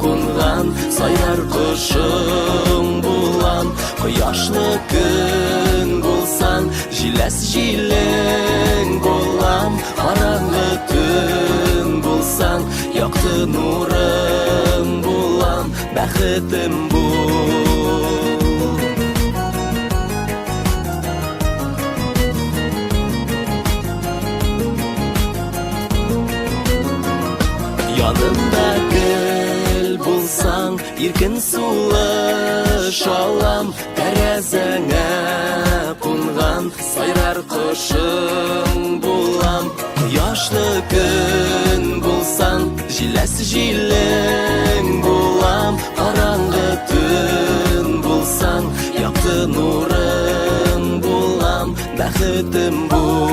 кунган сайрар кошың булам. Кояшлы көн булсаң, җиләс җилең булам. Караңгы төн булсаң, якты нурың булам. Бәхетем бул. Янымда гел булсаң, иркен сулыш алам, Тәрәзәңә кунган сайрар кошың булам. Кояшлы көн булсаң, җиләс җилең булам. Караңгы төн булсаң, якты нурың булам. Бәхетем бул.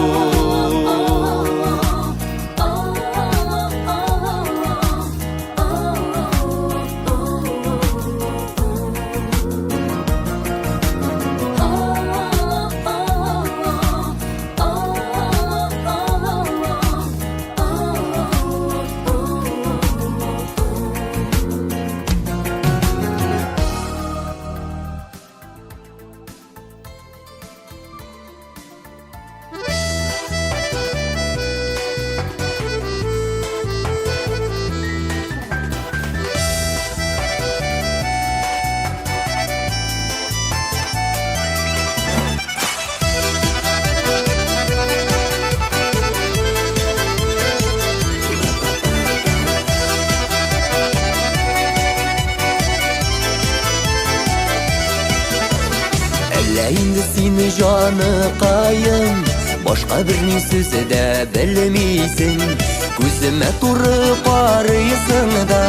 Әллә инде сине җаныкаем, Башка берни сүзе дә белмисең. Күземә туры карыйсың да,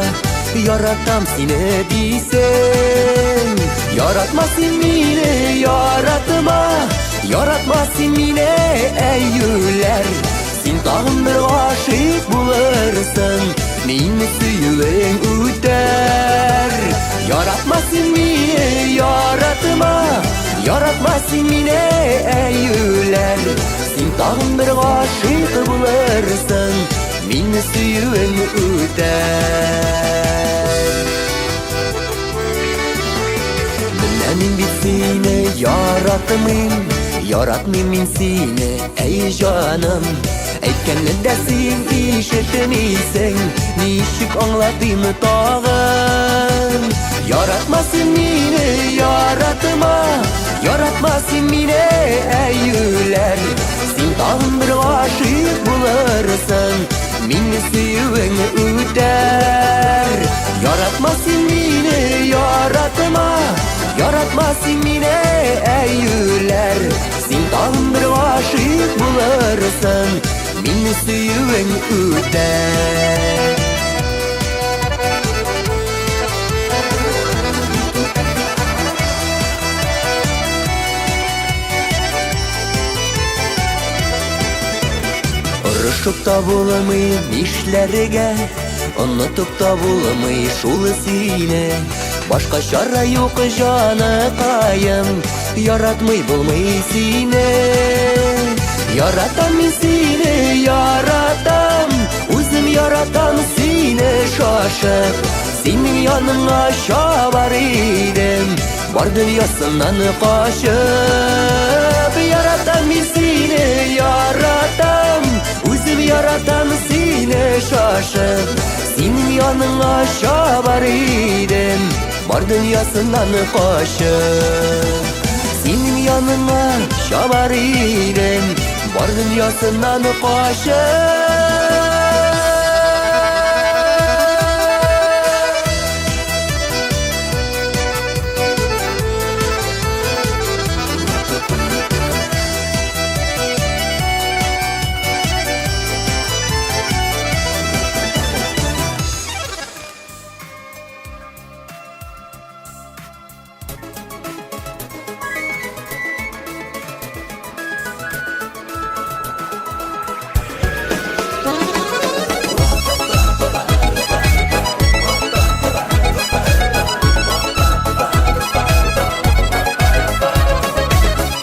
Яратам сине дисең. Яратма син мине, яратма, Яратма син мине, әй юләр. Син тагын бер гашыйк булырсың, Мине сөюең үтәр. Яратма син мине, яратма, син мине, әй юләр. Син тагын бер гашыйк булырсың, мине сөюең үтәр. Менә мин бит сине яратмыйм, яратмыйм мин сине, әй җаным. Әйткәнне дә син ишетмисең, ничек аңлатыйм тагын? Яратма син мине, яратма, яратма син мине, әй юләр. Син тагын бер гашыйк булырсың, мине сөюең үтәр. Яратма син мине, яратма, яратма син мине, әй юләр. Син тагын бер гашыйк булырсың, мине сөюең үтәр. Орышып та булмый нишләргә, онытып та булмый шул сине. Башка чара юк, җаныкаем, яратмый булмый сине. Яратам мин сине, яратам, үзем яратам сине шашып. Синең яныңа чабар идем, бар дөньясыннан качып. Яратам мин сине, яратам, үзем яратам сине шашып. Синең яныңа чабар идем, бар дөньясыннан качып. Синең яныңа чабар идем, бар дөньясыннан качып.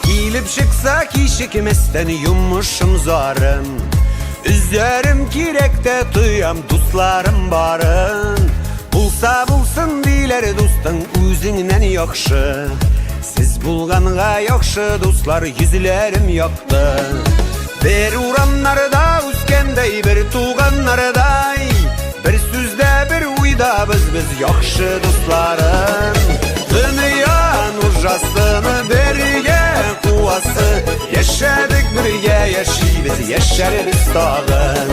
Килеп чыкса кичекмәстән йомышым зарым. Өзәрем кирәк тә тоям дусларым барын. Булса булсын диләр дустың үзеңнән яхшы. Сез булганга яхшы дуслар йөзләрем якты. Бер урамнарда үскәндәй, бер туганнардай, бер сүздә, бер уйда без яхшы дусларым. Дөнья нужасыны бергә куасы, яшәдек бергә, яшибез, яшәрбез тагын.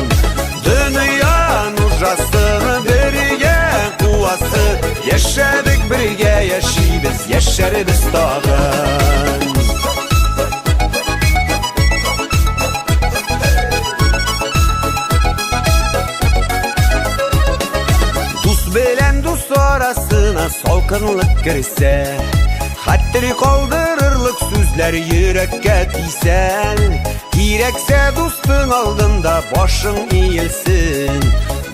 Дөнья нужасыны бергә куасы, яшәдек бергә, яшибез, яшәрбез тагын. Дус белән дус арасына салкынлык керсә, хәтер калдырырлык сүзләр йөрәккә тисә, кирәксә дустың алдында башың иелсен,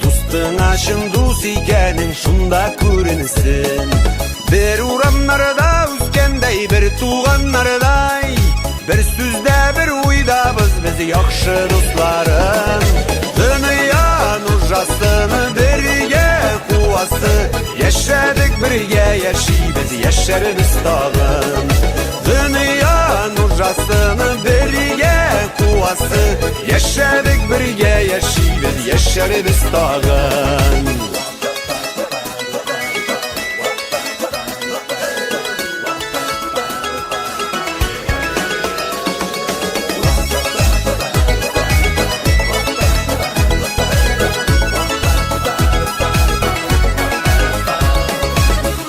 дустыңа чын дус икәнең шунда күренсен. Бер урамнарда үскәндәй, бер туганнардай, бер сүздә, бер уйда без яхшы дусларым. Дөнья нужасыны бергә куасы, яшәдек бергә, яшибез, яшәрбез тагын. Дөнья нужасыны бергә куасы, яшәдек бергә, яшибез, яшәрбез тагын.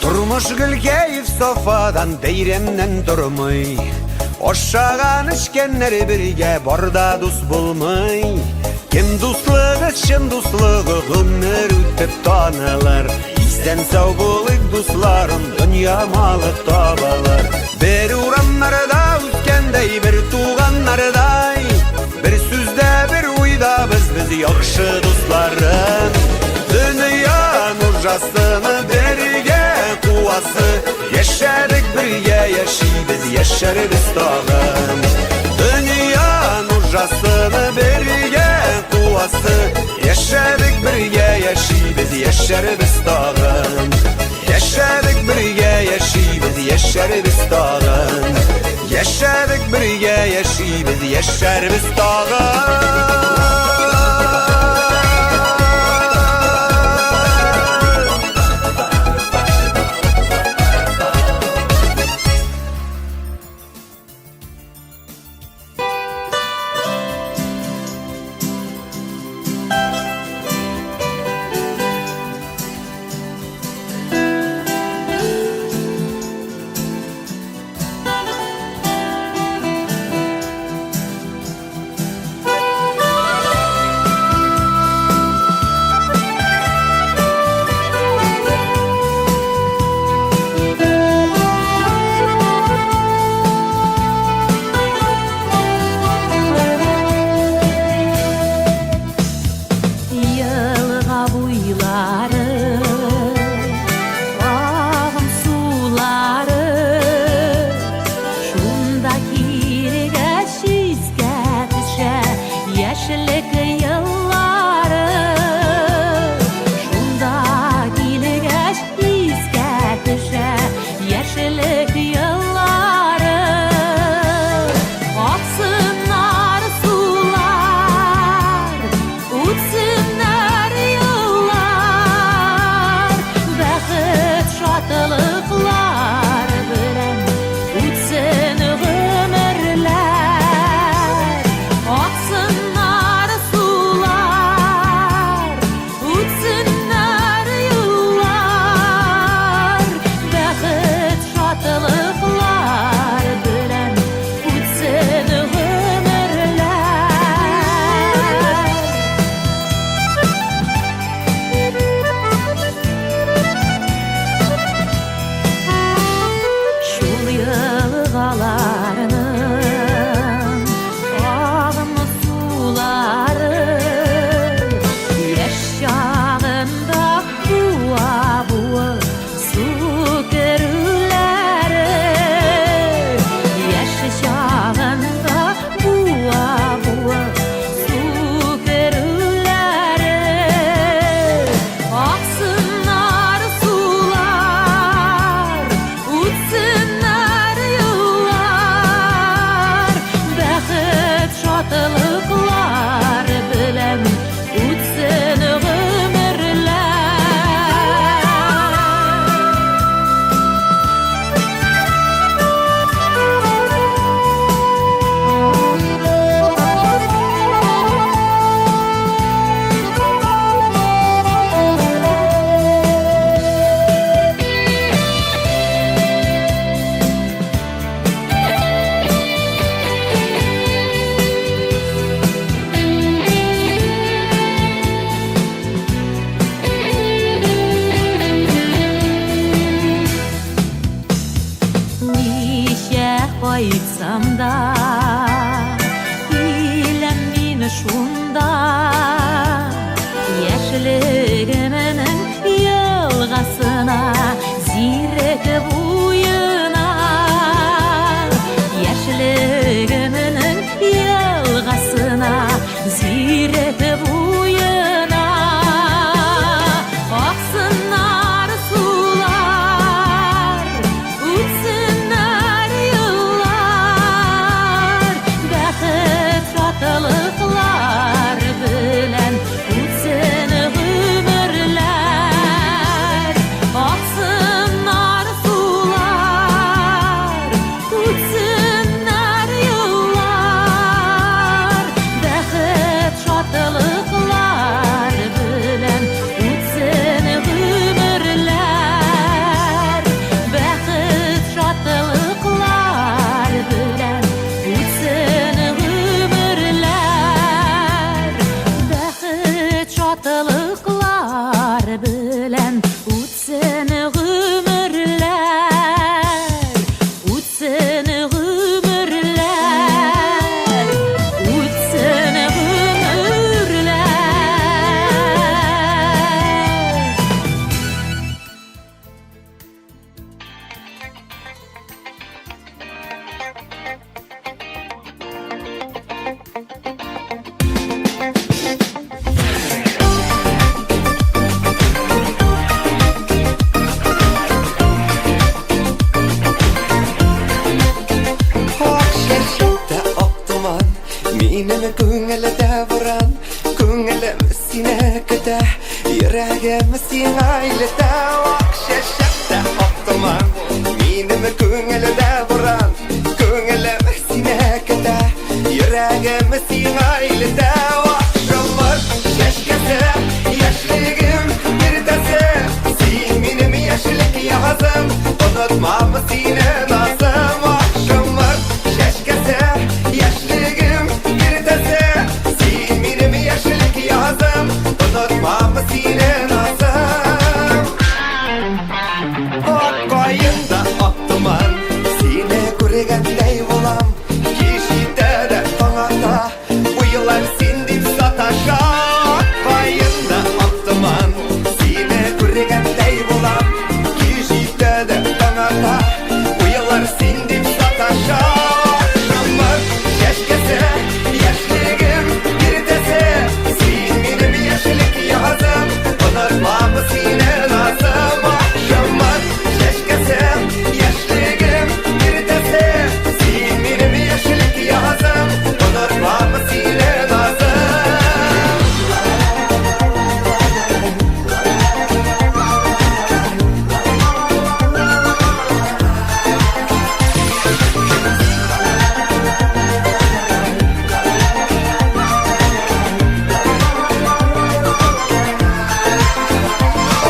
Тормыш гел кәеф сафадан, бәйрәмнән тормый. Ашаган эчкәннәр бергә барда дус булмый. Кем дуслыгы, чын дуслыгы гомер үтеп танылыр. Исән сау булыйк, дусларым, дөнья малы табылыр. Бер урамнарда үскәндәй, бер туганнардай, бер сүздә, бер уйда без яхшы дусларым. Дөнья нужасыны бергә куасы, яшәдек бергә, яшибез, яшәрбез тагын. Дөнья нужасыны бергә куасы, яшәдек бергә, яшибез, яшәрбез тагын. Яшәдек бергә, яшибез, яшәрбез тагын. Яшәдек бергә, яшибез, яшәрбез тагын. Елга буйлары, агым сулары, шунда килгәч искә төшә яшьлек еллары. Шунда килгәч искә төшә яшьлек еллары. Аксыннар сулар, үтсеннәр еллар, бәхет шатлыклар белән үтсен гомерләр. Аксыннар сулар, үтсеннәр еллар, бәхет шатлыклар белән үтсен гомерләр. Шул елгаларның агым сулары яшь чагында буа-буа су керүләре. Яшь чагында буа-буа су керүләре. Аксыннар сулар, үтсеннәр еллар, бәхет шатлыклар белән үтсен гомерләр. Ничә кайтсам да, киләм мин шунда. Яшьлегемнең елгасына, зирек буена. Яшьлегемнең елгасына, зирек буена. Аксыннар сулар, үтсеннәр еллар, бәхет шатлыклар белән үтсен гомерләр. Күңелдә буран, күңелем сине көтә, йөрәгем сиңа илтә. Ак чәчәктә ак томан, минем күңелдә буран, күңелем сине көтә, йөрәгем сиңа илтә. Ак шомырт чәчкәсе, яшьлегем иртәсе, син минем яшьлек язым, онытмам сине назым. Ак шомырт чәчкәсе, яшьлегем иртәсе, син минем яшьлек язым, онытмам сине назым. Ак каенда ак томан, сине күргәндәй булам, кич җитә дә таң ата, уйлар син дип саташа. Ак каенда ак томан, сине күргәндәй булам, кич җитә дә таң ата, уйлар син дип саташа. Шомырт чәчкәсе, яшьлегем иртәсе, син минем яшьлек язым, онытмам сине назым. Шомырт чәчкәсе, яшьлегем иртәсе, син минем яшьлек язым, онытмам сине назым.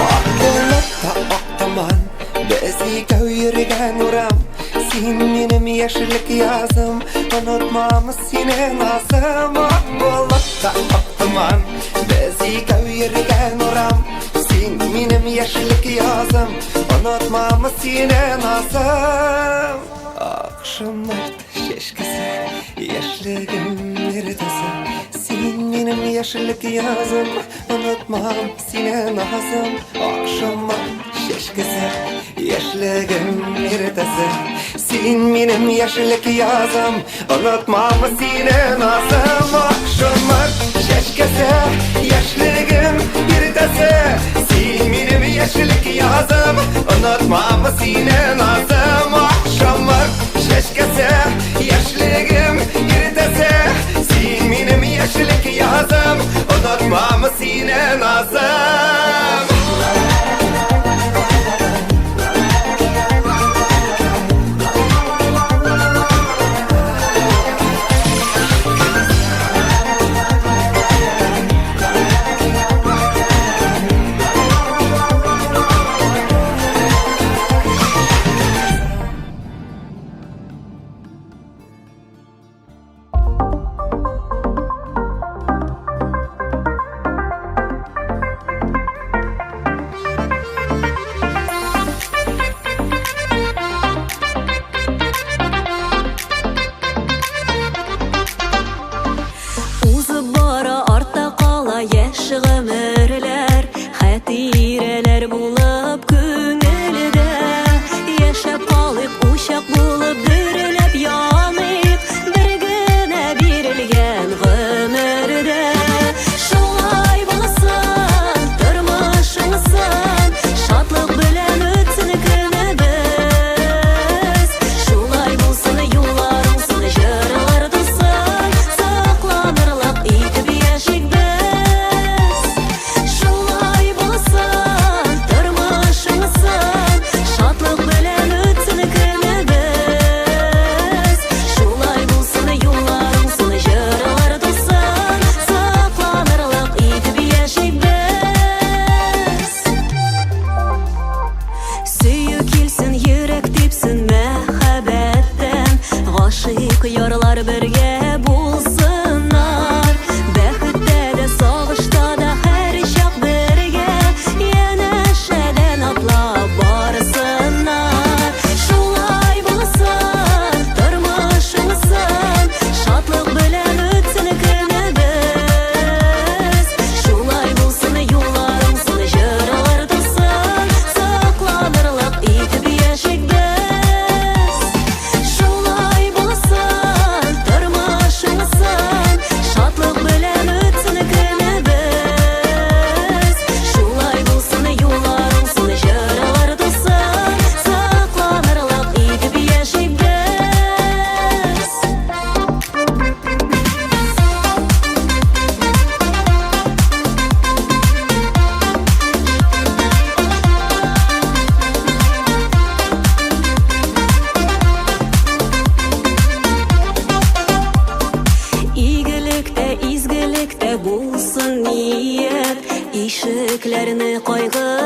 Ак болытта ак томан, без икәү йөргән урам, син минем яшьлек язым, онытмам сине назым. Ак болытта ак томан, без икәү йөргән урам, син минем яшьлек язым, онытмам сине назым. Ак шомырт чәчкәсе, яшьлегем иртәсе, син минем яшьлек язым, онытмам сине назым. Ак шомырт чәчкәсе, яшьлегем иртәсе, син минем яшьлек язым, онытмам сине назым. Ак шомырт чәчкәсе, яшьлегем иртәсе, син минем яшьлек язым, онытмам сине назым. Ак шомырт чәчкәсе, яшьлегем иртәсе, син минем яшьлек язым, онытмам сине назым. Узып бара, артта кала яшь гомерләр, хатирәләр булып күңелдә. Яшәп калыйк, учак булып дөрләп яныйк, бер генә бирелгән гомердә. Шулай булсын, тормыш уңсын, шатлык белән үтсен көнебез. Шулай булсын, юллар уңсын, җырлар тусын, сокланырлык итеп яшик без. Шулай булсын, тормыш уңсын, шатлык белән үтсен көнебез. Шулай булсын, юллар уңсын, җырлар тусын, сокланырлык итеп яшик без. Сөю килсен, йөрәк типсен мәхәббәттән, гашыйк ярлар бергә булсыннар. Бәхеттә дә, сагышта да һәрчак бергә, янәшәдән атлап барсыннар. Шулай булсын, тормыш уңсын, шатлык белән үтсен көнебез. Шулай булсын, юллар уңсын, җырлар тусын, сокланырлык итеп яшик без. Шулай булсын, тормыш Йөрәкләрне кайгы.